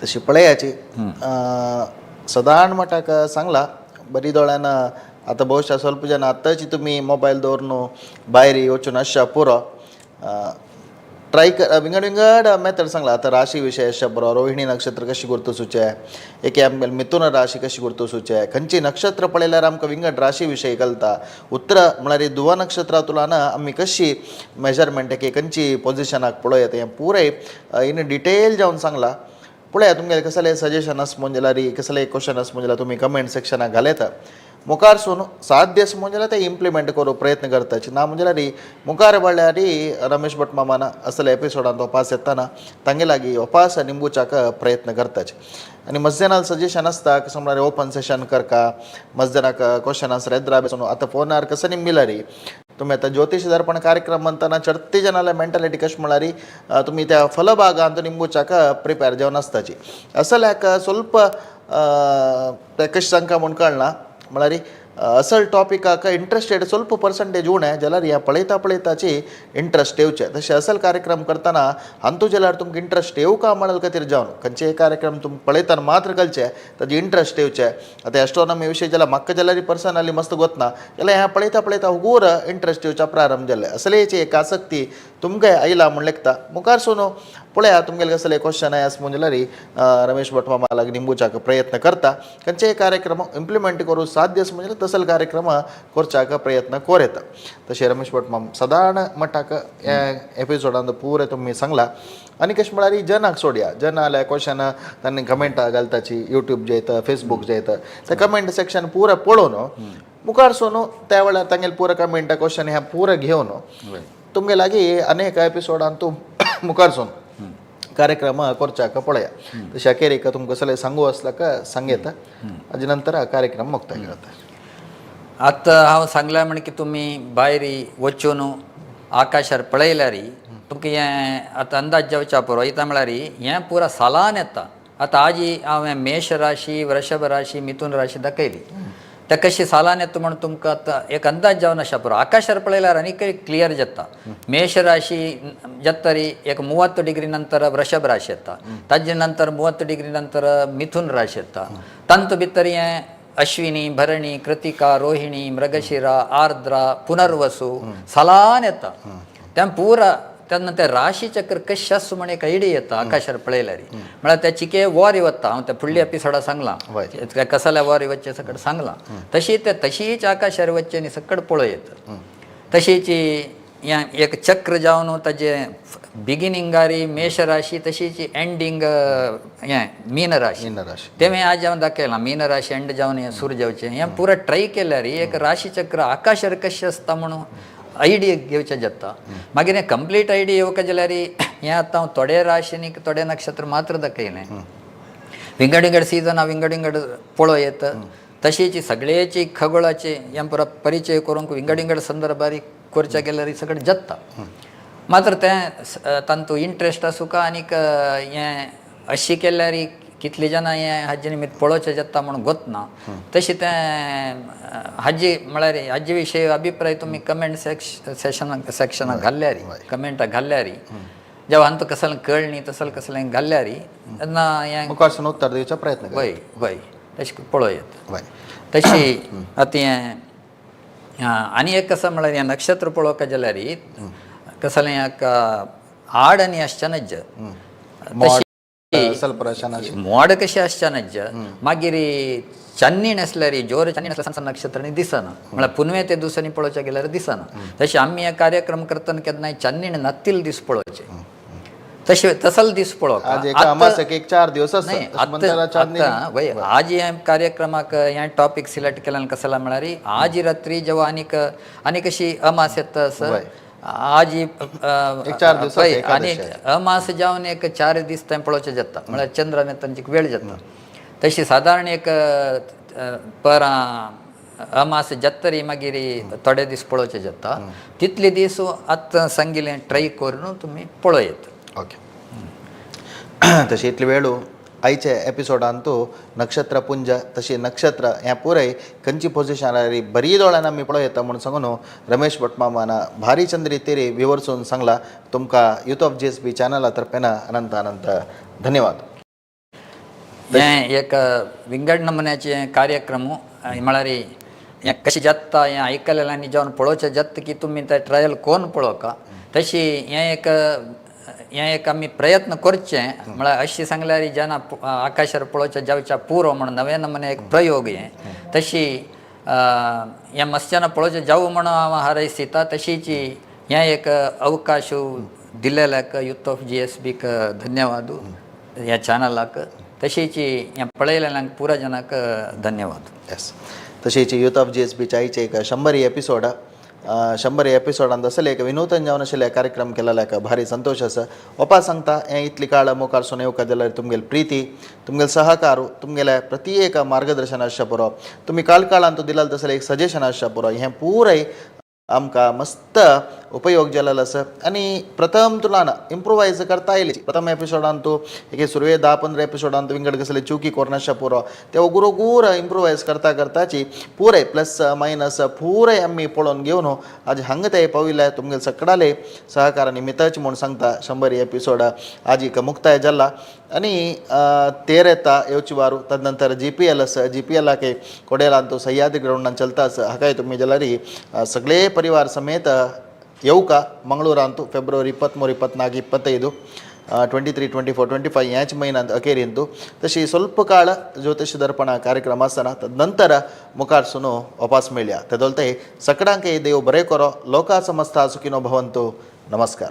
[SPEAKER 1] तशी पळयाची सदाण मठाक सांगला बरी दोळ्यान. आतां बहुशा ಸ್ವಲ್ಪ जन आत्ताची तुमी मोबायल दवरून भायर वचून आसच्या पुरो ट्राय कर. विंगड विंगड मेथड सांगला. आतां राशी विशय आसच्या पुरो, रोहिणी नक्षत्र कशी गुर्तुसूचें, एके आमगेले मिथुन राशी कशी गुर्तुसूचें, खंयची नक्षत्र पळयल्यार आमकां विंगड राशी विशय कळटा. उत्तर म्हळ्यार दुवा नक्षत्रा तुलान आमी कशी मेजरमेंट एके खंयची पोजिशनाक पळोवया हें पुराय इन डिटेल जावन सांगला. पळया तुमगेले कसले सजेशन आस म्हणून जाल्यार, कसले क्वेश्चन आस म्हणून जाल्यार तुमी कमेंट सेक्शनाक घालयता. मुखार सून साध्य आसा म्हणून जाल्यार ते इम्प्लिमेंट करूं प्रयत्न करताची ना म्हणून जाल्यार मुखार म्हळ्यार रमेश भट मामान असले एपिसोडान वपास येताना तांगे लागीं वपास निंबूच्याक प्रयत्न करताचे. आनी मस्जनाक सजेशन आसता कसं म्हळ्यार ओपन सेशन करका, मस्जनाक क्वेश्चन आन्सर येद्रा बेसून. आतां फोनार कसं निंबिलारी तुम्ही आता ज्योतिष दर्पण कार्यक्रम म्हणताना चडते जनाला मेंटॅलिटी कशी म्हळ्यार तुमी त्या फलभागांत निंबूच्याक प्रिपेर जावन आसताची. असल्याक ಸ್ವಲ್ಪ ते कशें सांगका म्हूण कळना, म्हळ्यार असल टॉपिकाक इंट्रस्टेड ಸ್ವಲ್ಪ पर्संटेज उणें जाल्यार ह्या पळयता पळयताची इंट्रस्ट येवचें. तशें असल कार्यक्रम करतना हांतू जाल्यार तुमकां इंट्रस्ट येवका म्हणल खातीर जावन खंयचेय कार्यक्रम तुमकां पळयतना मात्र कळचें ताजी इंट्रस्ट येवचें. आतां एस्ट्रोनॉमी विशय जाल्यार म्हाका जाल्यार पर्सनली मस्त गोतना जाल्यार ह्या पळयता पळयता हुगूर इंट्रस्ट येवच्या प्रारंभ जालें. असलेची एक आसक्ती तुमकां आयला म्हूण लेखता. मुखार सून पळया तुमगेले कसले क्वेश्चन आस म्हणून जाल्यार रमेश भट मामा लागीं निंबूच्याक प्रयत्न करता. खंयचेय कार्यक्रम इम्प्लिमेंट करूं साध्य आसा म्हणजे तसल कार्यक्रम करच्याक प्रयत्न कोर येता. तशें रमेश भट माम सदाण मठाक ह्या एपिसोडान पुरें तुमी सांगला. आनी कशें म्हळ्यार जनाक सोडया, जनाले क्वेश्चन तांणी कमेंटां घालताची, यूट्यूब जेयता, फेसबूक जेयता, ते कमेंट सेक्शन पुरें पळोवन मुखार सून त्या वेळार तांगेले पुरो कमेंट क्वेश्चन ह्या पुरें घेवन तुमगे लागीं अनेक एपिसोडान तूं मुखार सून कार्यक्रम करच्याक पळया. तशें अखेरीक तुमकां कसलें सांगू आसल्यार सांगयता, हाजे नंतर कार्यक्रम मुक्ताय करता.
[SPEAKER 2] आतां हांव सांगलां म्हण की तुमी भायर वचून आकाशार पळयल्यार तुमकां हें आतां अंदाज जावच्या पुरो. इता म्हळ्यार हें पुरा सालान येता. आतां आजी हांवें मेष राशी, वृषभ राशी, मिथुन राशी दाखयली, ते कशी सालान येता म्हण तुमकां आतां एक अंदाज जावन आसा पुरो. आकाशार पळयल्यार आनीक क्लियर जाता. मेष राशी जातरी एक 30 डिग्री नंतर वृषभ राशी येता, ताजे नंतर 30 डिग्री नंतर मिथुन राशी येता. तांतू भितर हें अश्विनी, भरणी, कृतिका, रोहिणी, मृगशिरा, आर्द्रा, पुनर्वसु सलान येता. त्या पुरा तेन्ना ते राशी चक्र कशें आसा म्हण एक आयडिया येता आकाशार पळयल्यार. म्हळ्यार त्या चिके वॉर वता, हांव त्या फुडल्या एपिसोडा सांगलां कसल्या वॉर वचचें सकट सांगलां. तशी ते तशीच आकाशार वचचें आनी सकट पळोवं येता. तशीच हें एक चक्र जावन ताजें बिगिनींगारी मेष राशी, तशीच एंडींग हें मीन राशी.
[SPEAKER 1] मीन राशी.
[SPEAKER 2] तें आज हांवें दाखयलां मीन राशी एंड जावन हें सूर्य जावचें. हें पुरा ट्राय केल्यार एक राशी चक्र आकाशार कशें आसता म्हणून आयडिया घेवचें जाता. मागीर हें कंप्लीट आयडिया येवका जाल्यार हें आतां हांव थोडे राशी आनी थोडे नक्षत्र मात्र दाखयलें. विंगड विंगड सिजनां विंगड विंगड पळोवं येता. तशीच सगळ्याची खगोळाची हें पुरा परिचय करूंक विंगड विंगड संदर्भार करच्या गेल्यार सगळें जाता. मात्र तें तांतू इंट्रस्ट आसूका आनीक हें अशी केल्यार कितली जाणां हें हाजे निमित्त पळोवचें जाता म्हणून गोतना. तशें तें हाजी म्हळ्यार हाजे विशयी अभिप्राय तुमी कमेंट सेशनाक सेक्शनाक घाल्ल्यार, कमेंटाक घाल्ल्यार, जेव्हा हांतू कसलें कळ्ळी तसलें कसलें घाल्ल्यार तेन्ना हें
[SPEAKER 1] मुखार सून उत्तर दिवचो प्रयत्न कर.
[SPEAKER 2] वय वय, तशें पळोवं येता. तशी आतां हें आनी एक कसं म्हळ्यार हें नक्षत्र पळोवंक जाल्यार कसलें एक आड आनी आसचें नज्ज.
[SPEAKER 1] ಸ್ವಲ್ಪ रशनाची
[SPEAKER 2] मोड कशें आसचें नज्ज. मागीर चान्नी आसल्यार जोर चान्नी आसल्यार सण सण नक्षत्रांनी दिसना, म्हळ्यार पुनवे ते दिसांनी पळोवच्या गेल्यार दिसना. तशें आमी हे कार्यक्रम करतना केन्नाय चान्नी नातील दीस पळोवचे. तशें तसल दीस पळोवप.
[SPEAKER 1] आज एका अमासेक एक 4 दिवस आसा.
[SPEAKER 2] नाही,
[SPEAKER 1] तशें म्हणटात चांदणी.
[SPEAKER 2] आतां वय आज हे कार्यक्रमाक हे टॉपिक सिलेक्ट केल्यान कसला म्हळ्यार आज रात्री जेव्हा आनीक आनी कशी अमास येता सर आज
[SPEAKER 1] एक 4 दिवस
[SPEAKER 2] पळय,
[SPEAKER 1] एकादशी
[SPEAKER 2] आनी अमास जावन एक 4 दीस थंय पळोवचें जाता, म्हळ्यार चंद्रान तांची वेळ जाता. तशी सादारण एक परां अमास जातरी मागीर थोडे दीस पळोवचें जाता, तितले दीस आतां सांगिल्लें ट्राय करून तुमी पळयत.
[SPEAKER 1] ओके, तशी इतली वेळू आयच्या एपिसोडान तूं नक्षत्र पुंज तशी नक्षत्र हें पुराय खंयची पोजिशन बरी दोळ्यान आमी पळयता म्हूण सांगून रमेश भटमामान भारी चंद्री तेरी विवर्सून सांगला. तुमकां यूथ ऑफ GSB चॅनला तर्फेन अनंत अनंत धन्यवाद.
[SPEAKER 2] हें एक विंगड नमुन्याचे कार्यक्रम म्हळ्यार हें कशें जाता हें आयकलें आनी जेवन पळोवचें जाता की तुमी ते ट्रायल कोण पळोवका. तशी हें एक आमी प्रयत्न करचे म्हळ्यार अशें सांगल्यार जेन्ना आकाशार पळोवचें जावच्या पुरो म्हण नवे नमुने एक प्रयोग हें. तशी हें मस्त्यान पळोवचें जावं म्हण हांव हारयसिता. तशीच हें एक अवकाश दिलेल्याक यूथ ऑफ GSBक धन्यवाद, ह्या चॅनलाक, तशीच हें पळयलेल्यांक पुरा जनाक धन्यवाद.
[SPEAKER 1] येस, तशीच यूथ ऑफ GSBच्या आयचे एक 100 एपिसोड, 100 एपिसोडान असले एक विनूतन जावन आशिल्ले कार्यक्रम केलेल्याक भारी संतोश आसा. ओपा सांगता हें इतली काळ मुखार सून येवका जाल्यार तुमगेले प्रिती, तुमगेले सहकार, तुमगेले प्रति एक मार्गदर्शन आसचें पुरो, तुमी काळ काळान तूं दिलाल तसलें एक सजेशन आसचें पुरो, हें पुराय आमकां मस्त उपयोग जालेलो आसा. आनी प्रथम तुला ना इम्प्रोवायज करता येयली प्रथम एपिसोडान तूं एक सुरवे 10-15 एपिसोडान तूं विंगड कसले चुकी कोरनाशा पुरो ते ओगूर ओगूर इम्प्रोवायज करता करताची पुराय प्लस मायनस पुराय आमी पळोवन घेवन आज हांगा ते पाविल्ले तुमगेले सकडाले सहकार निमित्ताच म्हूण सांगता. 100 एपिसोड आज एक मुक्ताय जाला. आनी तेर येता येवची वारू, तदनंतर GPL आसा, GPLाक कोडेलान तो सह्याद्री ग्रावंडान चलता आसा, हाकाय तुमी जाल्यार सगळे परिवार समेत येवका मंगळूरांतू फेब्रुवारी 23, 24, 25, 23, 24, 25 ह्याच म्हयन्यांत अखेरींतू. तशी ಸ್ವಲ್ಪ काळ ज्योतिष दर्पण कार्यक्रम आसतना तदनंतर मुखार सुनो वापस मेळया. तेदोलते सकडांक देव बरें करो. लोका समस्ता सुखिनो भवंतु. नमस्कार.